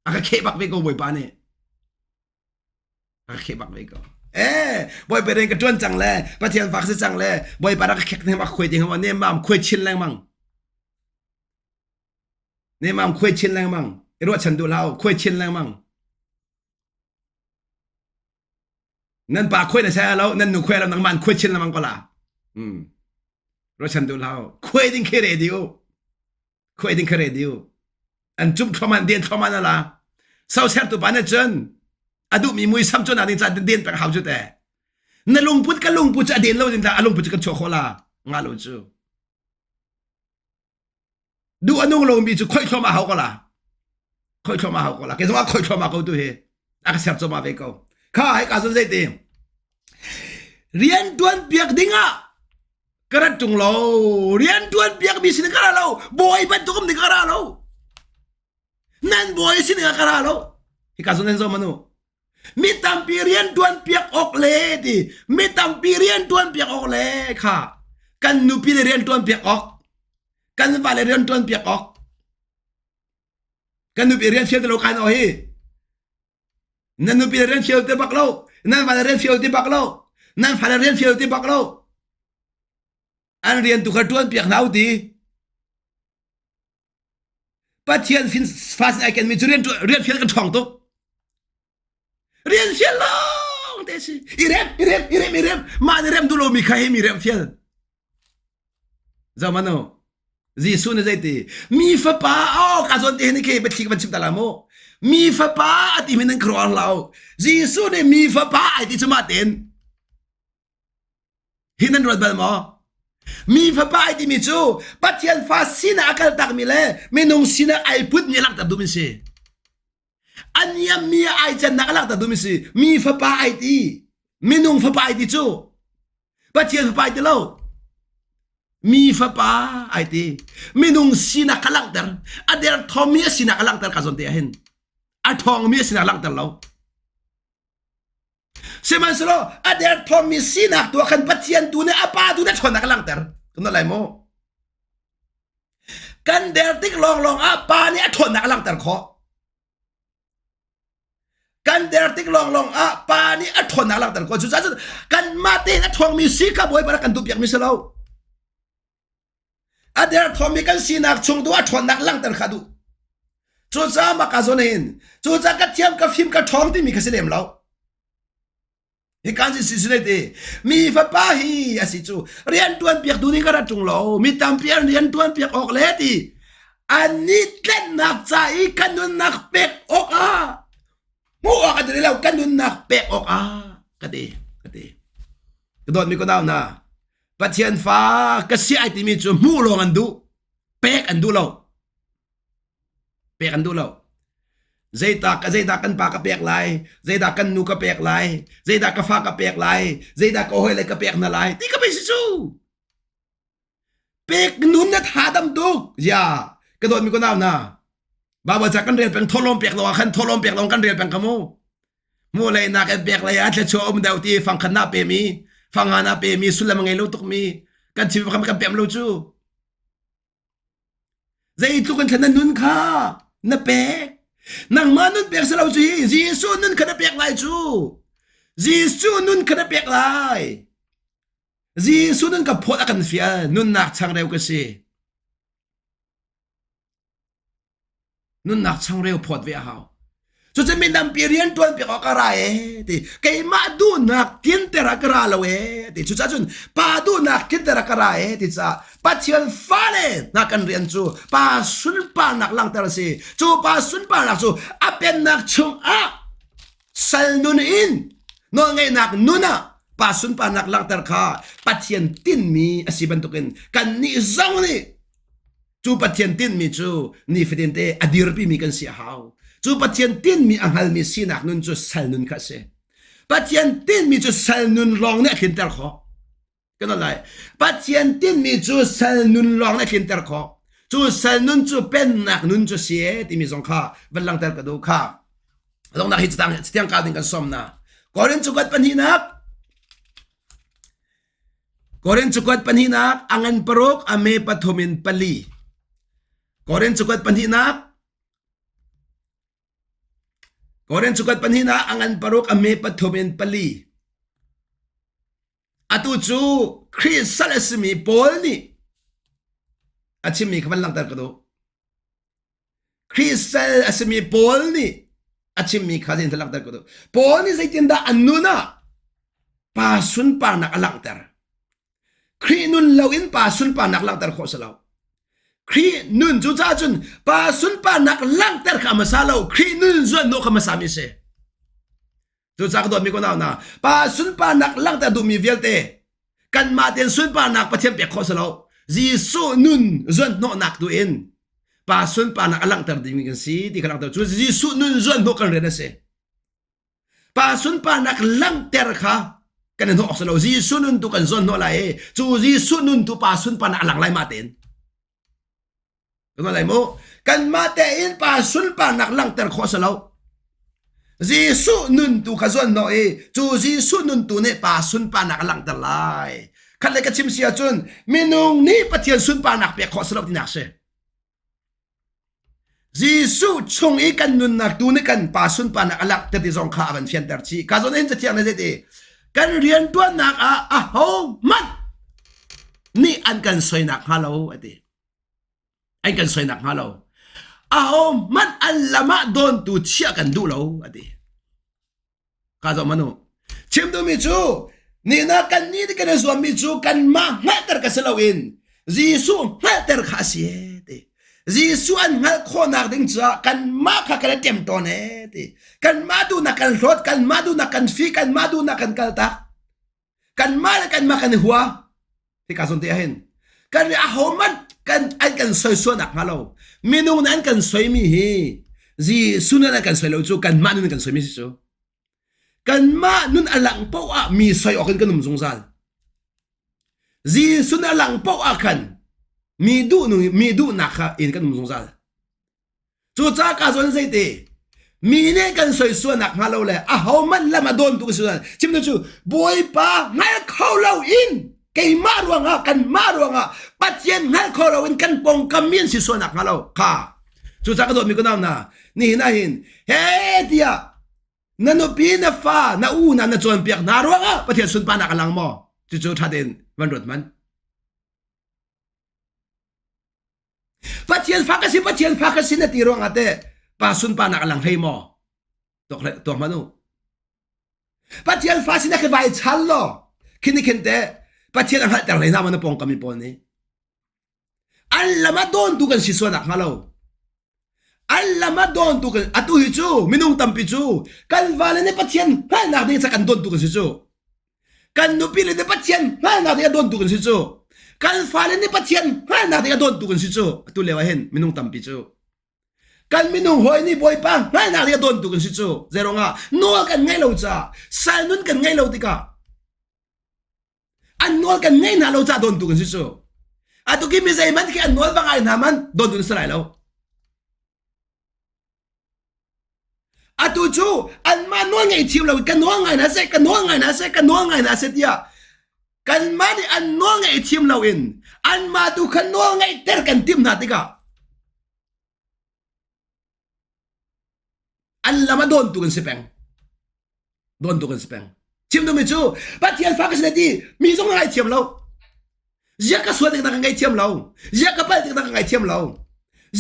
A ka kheh bak ve ko bawipa nih. A kheh bak ve ko. Eh, bawipa rian ka ṭuan cang le Pathian fak si cang le bawipa rak ka khek nem a khuai ding ma nem mam khuai chin lengmang. Nem mam khuai chin lengmang. I ruahchan duh hlah u, khuai chin lengmang. Nan pa khuai na sai lo, nan nu khuai lo, nangmah an khuai chin lengmang ko la. Hmm. Ruahchan duh hlah u. Khuai ding khi ready u. Khuai ding kha ready u. An cumh thluahmah den thluahmah na la. Sosertu pa nih cun a duhmi muisam cu na ding ca den peng hau cu te. Na lungput ka lungput cu a den lo ding a lungput cu kan chuah khawh la. Nga lo cu. Duh a nung lomi cu khoih thluahmah hau ko la. Khoih thluahmah hau ko la. Kei zong ah khoih thluahmah ko tu hi. A ka ser cawmah ve ko. Kha hei ka zon zei ti. Rian tuan piak ding ah ka rat ṭung lo rian ṭuan piakmi sin ka ra lo bawi bantuk um ding ka ra lo nan bawi sin ka ra lo hika zawn nan zawm anu mi tampi rian ṭuan piak awk le ti mi tampi rian ṭuan piak awk le kha kan nupi le rian ṭuan piak awk kan va le rian ṭuan piak awk kan nupi rian fial te lo kan hi Nan nupi le rian fial ti bak lo. Nan va le rian fial ti bak lo. Nan fale rian fial ti bak lo. An rian tu kha ṭuan piak hna u ti. Pathian fin fa sin ai kenmi cu rian rian fial kan ṭhawng tuk. Rian fial lawng te si. I rem, i rem, i rem, i rem. Mah nih rem duh lomi kha hi mi rem fial. Zohmanh u. Jesuh nih zeiti? Mi fapa oh ka zawn te hin khi biathli ka van chim ta la mu. Mi fapa a ti mi nan khuaruah hlah u. Jesuh nih mi fapa ai ti cu mah tein. Hi nan ruat bal maw? Mi fapa ai timi cu Pathian fa sinak a kal takmi le minung sinak ai putmi a langhter duhmi si. A niammi ai cannak a langhter duhmi si. Mi fapa ai ti. Minung fapa ai ti cu Pathian fapa ai ti lo. Mi fapa ai ti. Minung sinak kha langhter. A derthawmmi a sinak a langhter ka zawn te ah hin. A ṭhawngmi a sinak a langhter lo. Sihmanhsehlaw a derthawmmi sinak tu ah khan Pathian tu nih a Pa tu nih ṭhawnnak a langhter. Kan lai maw? Kan der tik lawnglawng ah Pa nih a ṭhawnnak a langhter khawh. Kan der tik lawnglawng ah Pa nih a ṭhawnnak a langhter khawh. Cucaah cun kanmah tein a ṭhawngmi si kha Bawipa rak kan duhpiakmi si lo. A derthawmmi kan sinak chung tu a ṭhawnnak langhter kha duh. Cucaah mah ka zawn hin cucaah ka thiam ka fim ka ṭhawng timi kha si lem lo. Hi kan si si ti mi fapa hi a si cu rian ṭuan piak tu nih ka rat ṭung lo mi tampi an rian ṭuan piak awk le ti an ni tlennak ca i ka nunnak pek awk ah hmuh awk a ti lo ka nunnak pek awk ah ka ti ka ti ka dawt mi ko nau na Pathian fa ka si ai timi cu hmuh lawng an duh pek an duh lo pek an duh lo zeidah ka zeidah kan pa ka pek lai zeidah kan nu ka pek lai zeidah ka fa ka pek lai zeidah ka hawile ka pek hna lai ti ka pei si cu pek nun na tha dam tuk ya ka dawt mi ko nau na Baibal ca kan rel peng tholawm pek lo ah khan tholawm pek lo kan rel peng ka mu mu lei nak in pek lei ah thluachuah um deuh ti fangkhat na pe mi fanga na pe mi sullam ngei lo tuk mi kan chim kan kan pem lo cu zeitluk in thlan na nun kha na pek nangmah nun pek si lo cu hi Jesuh nun kha na pek lai cu Jesuh nun kha na pek lai Jesuh nun ka phawt a kan fial nunnak changreu ka si Nunnak changreu phawt ve a hau. Cucu mi tampi rian ṭuan piak awk ka ra ee ti keimah duhnak tlinter ah ka ra lo ee ti cucaah cun pa duhnak tlinter ah ka ra ee ti caah Pathian fale hna kan rian cu pa sunparnak langhter a si cu pa sunparnak cu a pennak chungah sal nun in nawlngeihnak nun ah pa sunparnak langhter kha Pathian tinmi a si bantukin kannih zong nih Cu Pathian tinhmi cu nifatin te a dirpimi kan si a hau. Cu Pathian tinhmi a hngalmi sinak nun cu sal nun kha a si. Pathian tinhmi cu sal nun lawng nih a tlinter khawh. Kan lai. Pathian tinhmi cu sal nun lawng nih a tlinter khawh. Cu sal nun cu pennak nun cu si e timi zong kha van langhter ka duh kha. Longnak hi catiang ka ding kan som na. Korin cu kat pahnihnak Korin cakuat pahnihnak a ngan paruk a me pathum in pali. Korin cakuat pahnihnak Korin cakuat pahnihnak a ngan paruk a me pathum in pali. Atu cu Khrih sal a simi Paul nih a chimmi kha van langhter ka duh. Khrih sal a simi Paul nih a chimmi kha zeitin langhter ka duh. Paul nih zeitindah an nun ah pa sunparnak a langhter. Khrih nun loin pa sunparnak langhter khawh si lo. Khrih nun cu caah cun pa sunparnak langhter kha a hmasa lo. Khrih nun zuanhnawh kha hmasa mi si. Cucaah ka dawtmi ko nau hna, pa sunparnak langhter duhmi vialte kanmah tein sunparnak Pathian pek khawh si lo. Jesuh nun zuanhnawhnak tu in pa sunparnak a langhter dingmi kan si ti kha langhter cu Jesuh nun zuanhnawh kan rian a si. Pa sunparnak langhter kha kan i hnawh awk si lo. Jesuh nun tu kan zuanhnawh lai i cu Jesuh nun tu pa sunparnak a lang lai mah tein. Kan lai mu. Kanmah tein pa sunparnak langhter khawh si lo. Jesuh nun tu kha zuan hnawh i cu Jesuh nun tu nih pa sunparnak a langhter lai. Khat le ka chim si ahcun minung nih Pathian sunparnak pek khawh si lo tinak si. Jesuh chung i kan nunnak tu nih kan pa sunparnak a langhter ti zong kha a van fianter chih. Ka zawn in cathiang na zei Kan riantuannak ah aho hmanh nih an kan soinak hnga lo a ti. An kan soinak hnga lo. Aho hmanh an lam ah dawntu chiah kan duh lo a ti. Ka zoh manu. Chim duhmi cu nina kan nih nih kan i zuammi cu kanmah hngalhter ka si loin Jesuh hngalhter kha a si ti. Jesuh an hngalh khawhnak ding caah kanmah kha kan i ṭem tawn e ti. Kanmah duhnak kan hlawt, kanmah duhnak kan fi, kanmah duhnak kan kaltak. Kanmah le kanmah kan i hua. Hika zawn te ah hin kan ahohmanh kan an kan soisualnak hnga lo. Minung nih an kan soimi hi Jesuh nih an kan soi lo cu kanmah nun kan soimi si cu. Kanmah nun a langh paoh ah mi soi awk in kan um zungzal. Jesuh nih a langh paoh ah khan mi duh mi duhnak kha in kan um zungzal. Cucaah ka zawn zeiti mi nih kan soisualnak hnga lo le ahohmanh lam a dawntu ka si chim cu Bawipa hngal kho lo in keimah ruangah kanmah ruangah Pathian hngal kho lo in kan pawngkam mi an si sualnak hnga lo kha cucaah ka dawtmi ka nau hna nihin ah hin he tiah na nupi na fa na u na na cawnpiak hna ruangah Pathian sunparnak a lang maw cucu ṭha tein van ruat hmanh Pathian fa ka si Pathian fa ka si na ti ruangah teh pa sunparnak a lang hlei maw? Tuak tuak hmanh u. Pathian fa sinak khi vai chal law khin ni khin teh Pathian a hngalhter hlei hna maw na pawngkam mi pawl nih? An lam ah dawntu kan si sualnak hnga lo. An lam ah dawntu kan atu hi cu minung tampi cu kan vale nih Pathian hngalhnak ding ca kan dawntu kan si cu. Kan nupi le nih Pathian hngalhnak ding a dawntu kan si cu. Kan fale nih Pathian hngalhnak ding a dawntu kan si cu. Atu lio ah hin minung tampi cu. Kan minung hawi nih Bawipa hngalhnak ding a dawntu kan si cu. Zeiruangah nawl kan ngeih lo caah sal nun kan ngeih lo tikah an nawl kan ngeih hna lo caah dawntu kan si cu. Atu ki mi zeihmanh khi an nawl va ngai hna man dawntu na si lai lo. Atu cu anmah nawl ngei thiam lo ka nawl ngai hna seh ka nawl ngai hna seh ka nawl ngai hna seh tiah kanmah nih an nawl ngeih thiam lo in anmah tu kha nawl ngeihter kan timh hna tikah an lam a dawntu kan si peng dawntu kan si peng chim duhmi cu Pathian fa ka si ti mi zong na ngaithiam lo zia ka sual tik na ka ngaithiam lo zia ka palh tik na ka ngaithiam lo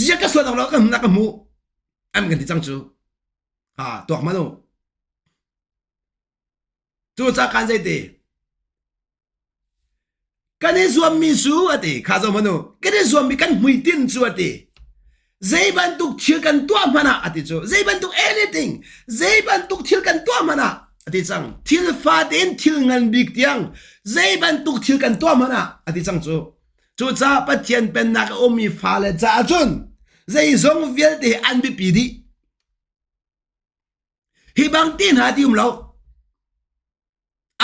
zia ka sual lo ka na ka hmuh an kan ti cang cu ha tuak man u cu ca kan zei ti Kan i zuammi cu a ti kha zoh hmanh u kan i zuammi kan hmuitinh cu a ti zei bantuk thil kan tuah hmanh ah a ti cu zei bantuk anything zei bantuk thil kan tuah hmanh ah a ti cang thil fate in thil ngan bik tiang zei bantuk thil kan tuah hmanh ah a ti cang cu cucaah Pathian pennak a ummi fale caah cun zeizong vialte hi an biapi dih hi bang ti hna ti um lo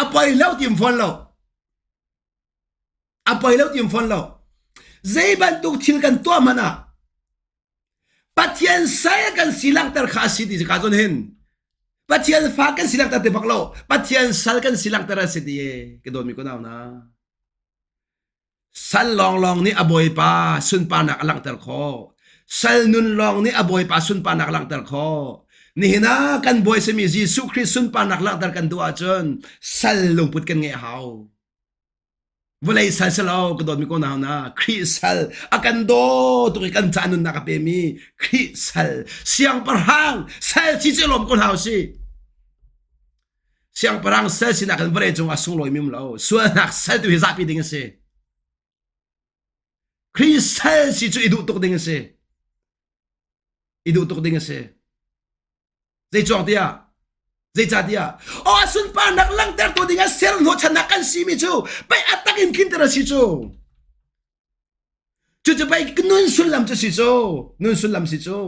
A poi lo ti um fawn lo. A poi lo ti um fawn lo. Zei bantuk thil kan tuah hmanh ah Pathian sal kan si langhter kha a si ti ka cun hin Pathian fa kan si langhter ti bak lo Pathian sal kan si langhter a si ti ka dawtmi ko nau na Sal lawnglawng nih a bawipa sunparnak a langhter khawh. Sal nun lawng nih a bawipa sunparnak a langhter khawh. Nihin ah kan bawi simi Jesuh Khrih sunparnak langhter kan duh ahcun sal lungput kan ngeih a hau. Vawlei sal si lo ka dawtmi ko nau na Khrih sal a kan daw tuk i kan ca nunnak a pemi Khrih sal siangpahrang sal si cu lawm ko hna usih. Siangpahrang sal sinak in vawlei cung ah sunglawi mi um lo. Sualnak sal tu hi zahpi ding a si. Khrih sal si cu i duh tuk ding a si. I duh tuk ding a si. Zei cuang tiah? Zeicahtiah aw sunparnak langhtertu ding ah ser hnawhchannak kan simi cu pei a tak in tlinter a si cu. Cucu pei nun sullam cu si cu. Nun sullam si cu.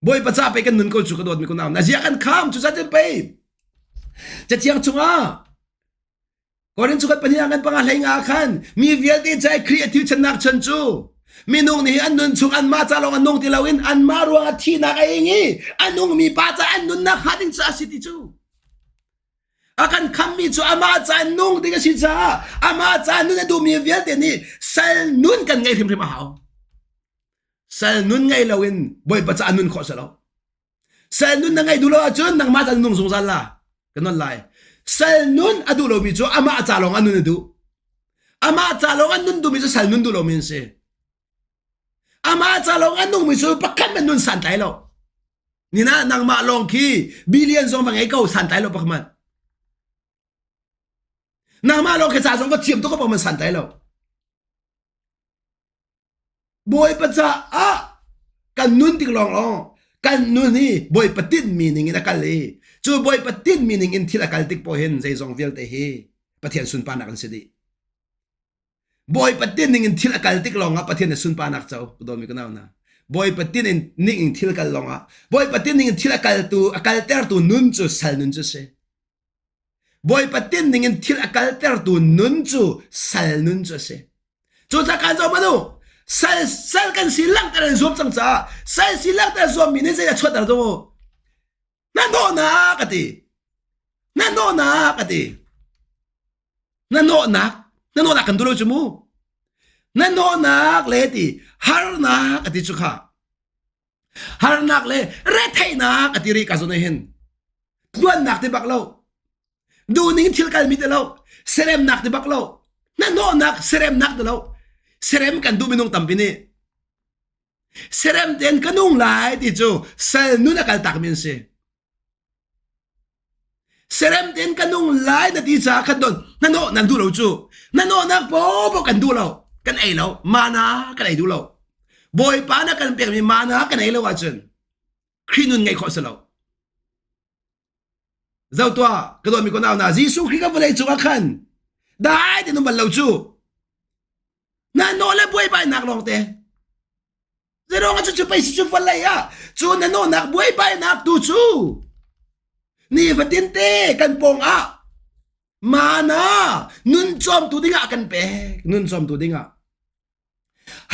Bawipa ca pei kan nun ko cu ka dawtmi ko nau na zia kan kham cu cun pei cathiang chungah Korin chukat pahnih ah kan panga hlei nga khan mi vialte ca i Khrih a thil channak chan cu minung nih an nun chung anmah ca lawng an nung ti loin anmah ruangah thihnak a ing i a nungmi pa ca an nunnak hnga ding cu a si ti cu a kan khammi cu amah ca nung ding a si caah amah ca nun a duhmi vialte nih sal nun kan ngeih hrimhrim a hau Sal nun ngei loin Bawipa caah nun khawh si lo. Sal nun na ngeih duh lo ahcun nangmah ca nung zungzal la. Ka non lai. Sal nun a duh lomi cu amah ca lawng a nun a duh. Amah ca lawng a nun duhmi cu sal nun duh lomi an si. Amah ca lawng a nungmi cu pakhat man nun santlai lo. Nina nangmah lawng khi billion zong va ngei ko santlai lo pakhat man. Nangmah lawng khi ca zong va thiam tuk ko man santlai lo. Bawipa caah kan nun tik lawnglawng kan nun hi Bawipa tinhmi ning in a kal i cu Bawipa tinhmi ning in thil a kal tik poh hin zeizong vialte hi. Pathian sunparnak an si dih. Bawipa tin ning in thil a kal tik lawng ah Pathian nih sunparnak co. Ka dawmi ka nau hna. Bawipa tin in ning in thil kal lawng ah Bawipa tin ning in thil a kaltu a kaltertu nun cu sal nun cu si. Bawipa tin ning in thil a kaltertu nun cu sal nun cu a si. Cucaah kan zoh manu sal sal kan si langhter an zuam cang caah sal si langhter zuammi nih zei a chuahter zong u hnahnawhnak a ti hnahnawhnak a ti hnahnawhnak hnahnawhnak kan duh lo cu mu hnahnawhnak le ti harnak a ti cu kha harnak le retheihnak a ti rih ka zawn hin tluannak ti bak lo duhning thil kalmi ti lo seremnak ti bak lo hnahnawhnak seremnak ti lo serem kan duh minung tampi nih serem tein ka nung lai ti cu sal nun a kal takmi an si Serem tein ka nung lai na ti caah khan don hnahnawh nan duh lo cu. Hnahnawhnak popo kan duh lo. Kan ei lo. Mana kan ei duh lo. Bawipa na kan pekmi mana kan ei lo ahcun Khrih nun ngeih khawh si lo. Zo tuah ka dawtmi ko nau na Jesuh Khrih ka vawlei cungah khan dai te nung bal lo cu. Hnahnawh le buaibainak lawng te. Zeiruang ah cucu pei si cu vawlei ah cu na nawhnak buaibainak tu cu nifatin te kan pawng ah mana nun cawmtu dingah kan pek nun cawmtu dingah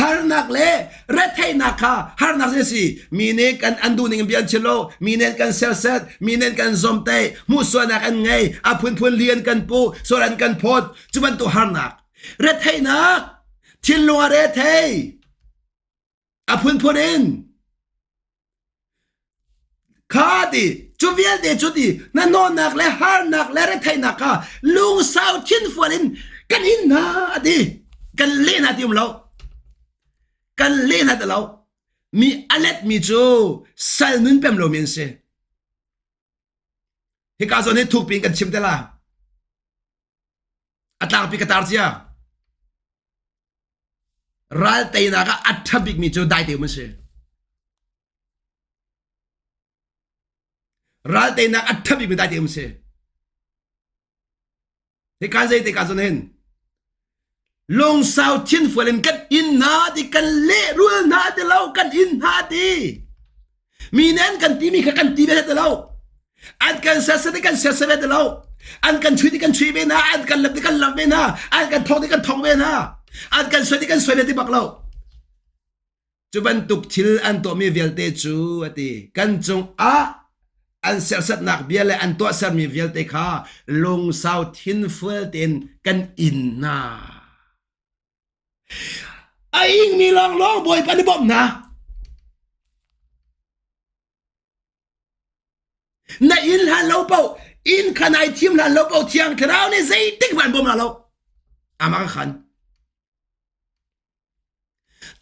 harnak le retheihnak kha harnak zei si mi nih kan an duh ning in bia an chim lo mi nih kan serset mi nih kan zomtaih hmuhsualnak an ngei a phunphun li an kan pu sual an kan phawt cu bantuk harnak retheihnak thinlung a rethei a phunphun in kha ti cu vialte cu ti na nawnak le harnak le retheihnak kha lungsau thinfual in kan in hna a ti kan leh hna ti um lo kan leh hna ti lo mi a let mi cu sal nun pem lomi an si hika zawn hi thukpi in kan chim te la a tlangpi ka tar cia Ral teinak ah a ṭha bikmi cu daite um an si. Ral teinak a ṭha bikmi daite um si. Hika zei te ka zon hin lungsau thinfual in kan inn hna ti kan lehrul hna ti lo kan inn hna ti Mi nih an kan timi kha kan ti ve ti lo. An kan sersiam i kan sersiam ve ti lo. An kan chuih ti kan chuih ve hna, an kan lam ti kan lam ve hna, an kan thong ti kan thong ve hna, an kan soi ti kan soi ve ti bak lo. Cu bantuk thil an tuahmi vialte cu a ti kan cungah an serhsatnak bia le an tuahsermi vialte kha lungsau thinfual tein kan in hna. A ingmi lawnglawng Bawipa nih bawmh hna. Na inn hlan lo paoh, inn kha nai thim hlan lo paoh Thiang Thlarau nih zeitik hmanh bawm hna lo. Amah ka khan.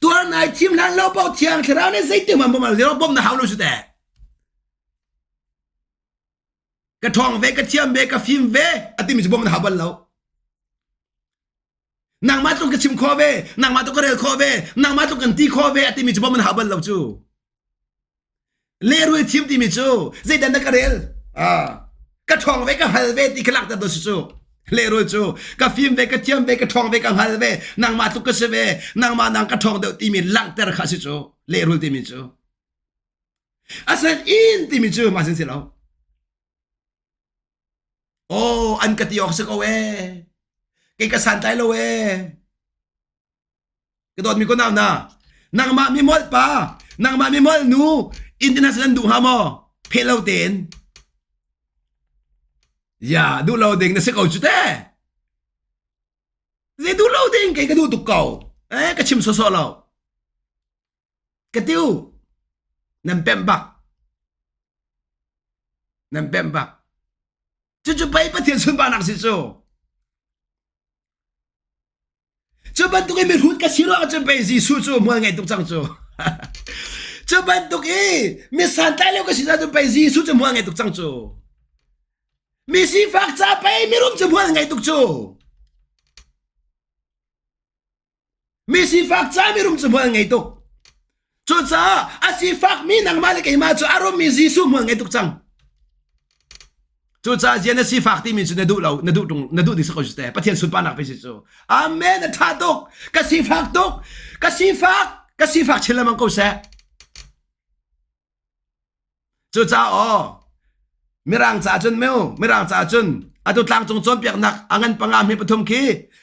Tuar nai thim hlan lo paoh Thiang Thlarau nih zeitik hmanh bawm hna lo. Bawmh na hau lo su teh. Ka ṭhawng ve, ka thiam ve, ka fim ve, a timi cu bawmh na hau bal lo. Nangmah tluk ka chim khawh ve, nangmah tluk ka rel khawh ve, nangmah tluk kan ti khawh ve a timi cu bawmh an hau bal lo cu. Lehrul thim timi cu zeidan dah ka rel? Ah, ka ṭhawng ve, ka hngal ve ti kha langhter dawh si cu. Lehrul cu ka fim ve, ka thiam ve, ka ṭhawng ve, ka hngal ve, nangmah tluk ka si ve, nangmah nang ka ṭhawng deuh timi langhter kha si cu. Lehrul timi cu. Asinain inn timi cu mah sin si lo. Aw, an ka ti awk si ko ee. Kei ka santlai lo ee. Ka dawtmi ko nau na. Nangmah mi molh pa, nangmah mi molh nu, inn te hna sin an duh hnga maw? Pheh lo tein. Ya, duh lo ding na si ko cu te. Zei duh lo ding kei ka duh tuk ko. Eh, ka chim sawsawh lo. Ka tiu. Nan pemh bak. Nan pemh bak. Cucu pei Pathian sunparnak si cu. Cu bantuk i mihrut ka si ruang cun pei Jesuh cu hmual ngei tuk cang cu. Cu bantuk i mi santlai lo ka si cun pei Jesuh cu hmual ngei tuk cang cu. Mi sifak ca pei mirum cu hmual ngei tuk cu. Mi sifak ca mirum cu hmual ngei tuk. Cucaah a sifakmi nangmah le keimah cu a rummi Jesuh hmual ngei tuk cang. Cucaah zian na sifak timi cu na duh lo, na duh tung, na duh ding si ko cu te. Pathian sunparnak pe si cu. Amen, a tha tuk. Ka sifak tuk. Ka sifak. Ka sifak chin lengmang ko seh. Cucaah aw, Mirang ca cun meu, Mirang ca cun atu tlangcung cawnpiaknak a ngan panga hme pathum khi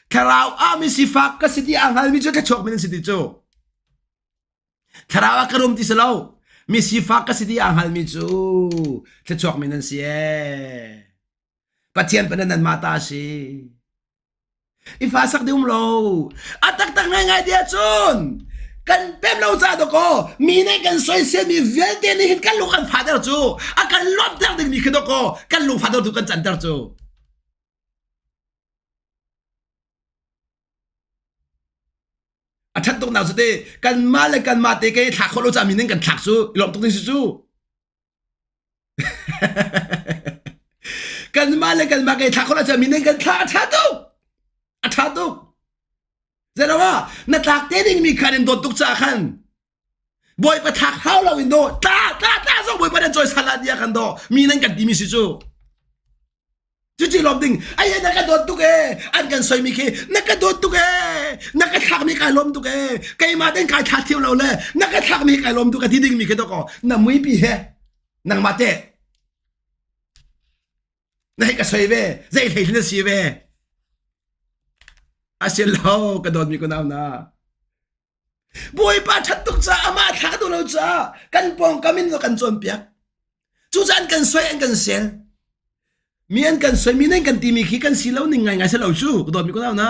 thlarau ah mi sifak ka si ti aa hngalmi cu thluachuak min an si ti cu. Thlarau ah ka rum ti si lo. Mi sifak ka si ti aa hngalmi cu thluachuak min an si ee. Pathian panan nanmah ta a si. I fa sak ding um lo. A taktak ngaingai ti ahcun kan pem lo ca dawkaw mi nih kan soisel mi vialte nih hin kan lung kan fahter cu a kan lawmhter dingmi khi dawkaw kan lung fahter tu kan canter cu. A ṭhat tuk nak cu te kanmah le kanmah te ke thlak khawh lo ca mi ning kan thlak cu i lawm tuk ding si cu. Kanmah le kanmah ke thlak khawh lo ca mi ning kan thla a ṭha tuk. A ṭha tuk. Zeiruangah na tlak te ding mi khan in dawt tuk caah khan Bawipa thlak hau lo in do tla tla tla zong Bawipa nan cawi sal ah tiah kan do mi nan kan timi si cu. Cuci lawm ding ai na ka dawt tuk ee an kan soimi khi na ka dawt tuk ee na ka thlakmi kai lawm tuk ee keimah ten kai thla thiam lo le na ka thlakmi kai lawm tuk a ti dingmi khi dawkaw na muipi he nangmah te na hei ka soi ve zei hlei na si ve asil lo ka dawtmi ko nau na Bawipa ṭhat tuk caah amah thlah duh lo caah kan pawngkam in kan cawnpiak. Cucaah an kan soi an kan sel. Mi an kan soi mi nih kan timi khi kan si lo ning ngaingai si lo cu ka dawtmi ko na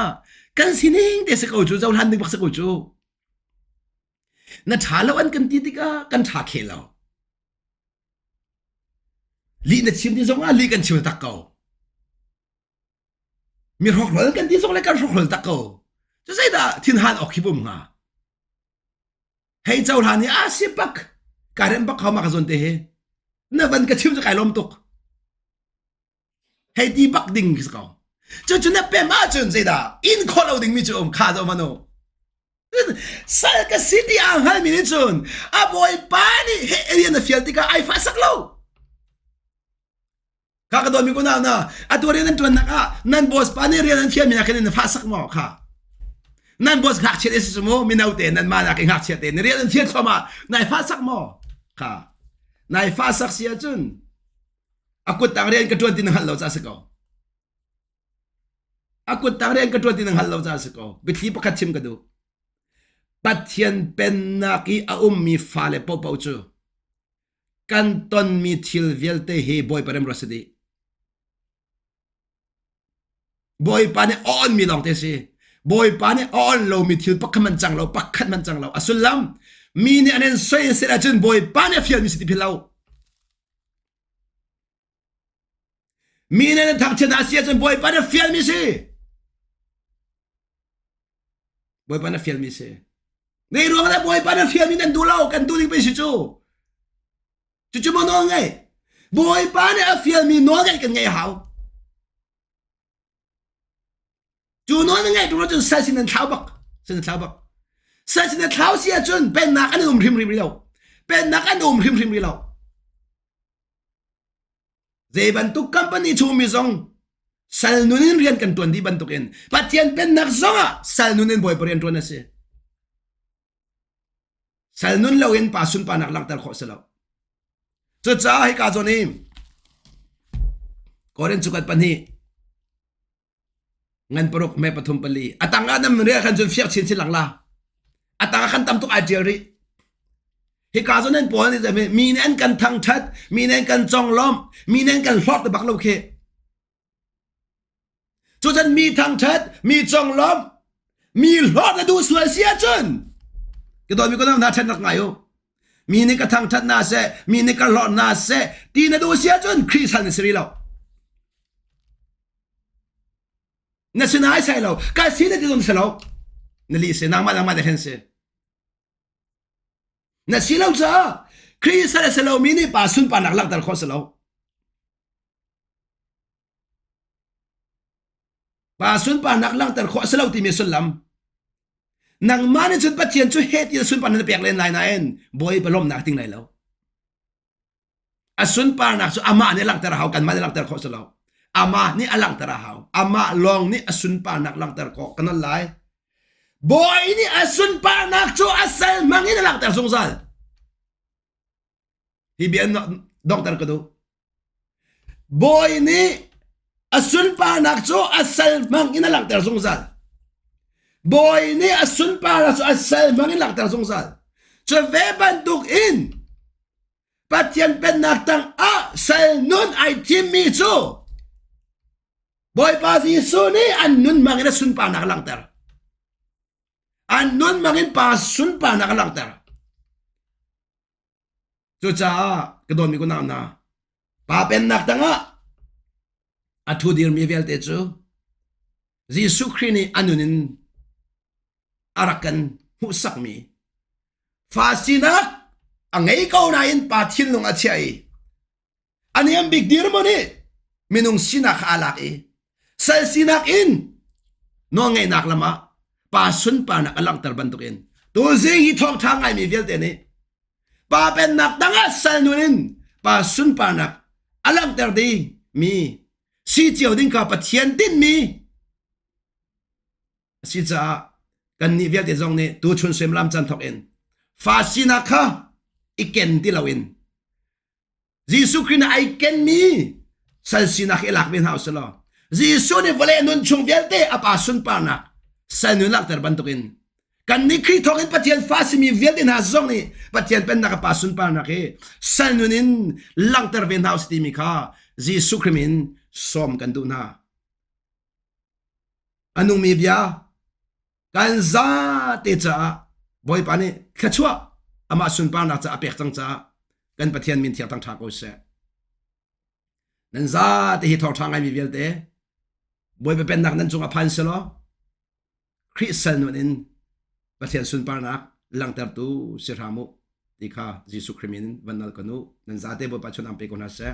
kan sining te si ko cu cohlan ding bak si ko cu. Na ṭha lo an kan ti tikah kan ṭha khe lo. Lih na chim ti zongah lih kan chim tak ko. Mi hrokhrawl kan ti zong le kan hrokhrawl tak ko. Cu zeidah thinhan awk khi bum hnga? Hei cohlan i a si bak ka rem bak kho ma ka zawn te hi. Na van ka chim cu kai lawm tuk. Hei ti bak ding khi si ko. Cu cu na pem ahcun zeidah in khawh lo ding mi cu um kha zo manu. Sal ka si ti aa hngalmi nih cun a bawipa nih he rian a fial tikah ai fah sak lo. Kha ka dawmi kunau na atu rian nan ṭuannak ah nan boss pa nih rian an fialmi nak hin nan fah sak maw kha nan boss ngakchia te si mu mino te nan mah nak i ngakchia te na rian an fial thluahmah nai fah sak maw kha nai fah sak si ahcun a kut tang rian ka ṭuan ti na hngalh lo ca si ko a kut tang rian ka ṭuan ti na hngalh lo ca si ko biathli pakhat chim ka duh Pathian pennak i a ummi fale paohpaoh cu Kan tonmi thil vialte hi Bawipa remruat si dih. Bawipa nih a onmi lawngte si. Bawipa nih a on lomi thil pakhat man cang lo, pakhat man cang lo. A sullam mi nih an in soi an ahcun Bawipa nih a fialmi si ti philh lo. Mi nih an thangchiat hna si ahcun Bawipa nih a fialmi si. Bawipa na fialmi si. Nei ruang le Bawipa na fialmi nan duh lo, kan duh ding pei si cu. Cucu maw nawl ngei? Bawipa nih a fialmi nawl ngeih kan ngeih a hau. Cu nawl na ngeih ṭung cun sal sin nan thlau bak. Sin nan thlau bak. Sal sin nan thlau si ahcun pennak an um hrimhrim rih lo. Pennak an um hrimhrim rih lo. Zei bantuk company chungmi zong sal nun in rian kan ṭuan dih bantukin Pathian pennak zongah sal nun in Bawipa rian ṭuan a si. Sal nun loin pa sunparnak langhter khawh si lo. Cucaah hika zawn hi Korin cukat pahnih ngan paruk me pathum pali atang ah nam rial khan cun fiak chin chin lang la atang ah khan tam tuk ai tial rih hika zawn an pawl nih mi nih an kan thangthat mi nih an kan conglawmh mi nih an kan hlawt bak lo khi cucun mi thangthat mi conglawmh mi hlawt na duh sual si ahcun ka dawt mi ko na then rak ngai u mi nih ka thangthat na seh mi nih ka hlawt na seh ti na duh si ahcun Khrih sal na si rih lo Na sinah ai sai lo ka si na ti zong si lo na li si nangmah nangmah na hlen si na si lo caah Khrih sal a si lomi nih pa sunparnak langhter khawh si lo pa sunparnak langhter khawh si lo timi sullam nangmah nih cun Pathian cu he ti sunparnak na pek len lai nain Bawipa lawmnak ting lai lo. A sunparnak cu amah nih langhter a hau, kanmah nih langhter khawh si lo. Amah nih a langhter a hau. Amah lawng nih a sunparnak langhter khawh kan al lai. Bawi nih a sunparnak cu a sal hmang in a langhter zungzal. Hi bia donghter ka duh. Bawi nih a sunparnak cu a sal hmang in a langhter zungzal. Bawi nih a sunparnak cu a sal hmang in langhter zungzal. Cu ve bantuk in Pathian pennak tang ah sal nun ai thimmi cu Bawipa Jesuh nih an nun hmang in a sunparnak a langhter. An nun hmang in pa sunparnak a langhter. Cucaah ka dawtmi kunau hna, pa pennak tangah a thu dirmi vialte cu Jesuh Khrih nih a nun in a rak kan hmuhsakmi fa sinak a ngei ko nain pa thinlung a chiah i a niam bik dirhmun i minung sinak kha aa lak i sal sinak in nawlngeihnak lam ah pa sunparnak a langhter bantukin tuzing hi thawngṭha ngaimi vialte nih pa pennak tangah sal nun in pa sunparnak a langhter ding mi si cio ding kha Pathian tinhmi a si caah kannih vialte zong nih tuchun suimilam caan thawk in fa sinak kha i ken ti loin Jesuh Khrih nih ai kenmi sal sinak hi lak ve hna usih law Jesuh nih vawlei nun chung vialte a pa sunparnak sal nun langhter bantukin kannih Khrih thawngin Pathian fa simi vialte hna zong nih Pathian pennak a pa sunparnak hi sal nun in langhter ve hna usih timi kha Jesuh Khrih min sawm kan duh hna. A nungmi bia kan zate caah Bawipa nih thluachuah amah sunparnak caah a pek cang caah kan Pathian min thiang thangṭha ko seh. Nan zate hi thawngṭha ngaimi vialte Bawipa pennak nan cungah phan selaw Khrih sal nun in Pathian sunparnak langhtertu si hram u ti kha Jesuh Khrih min van nal kan u. Nan zate Bawipa chun am pe ko hna seh.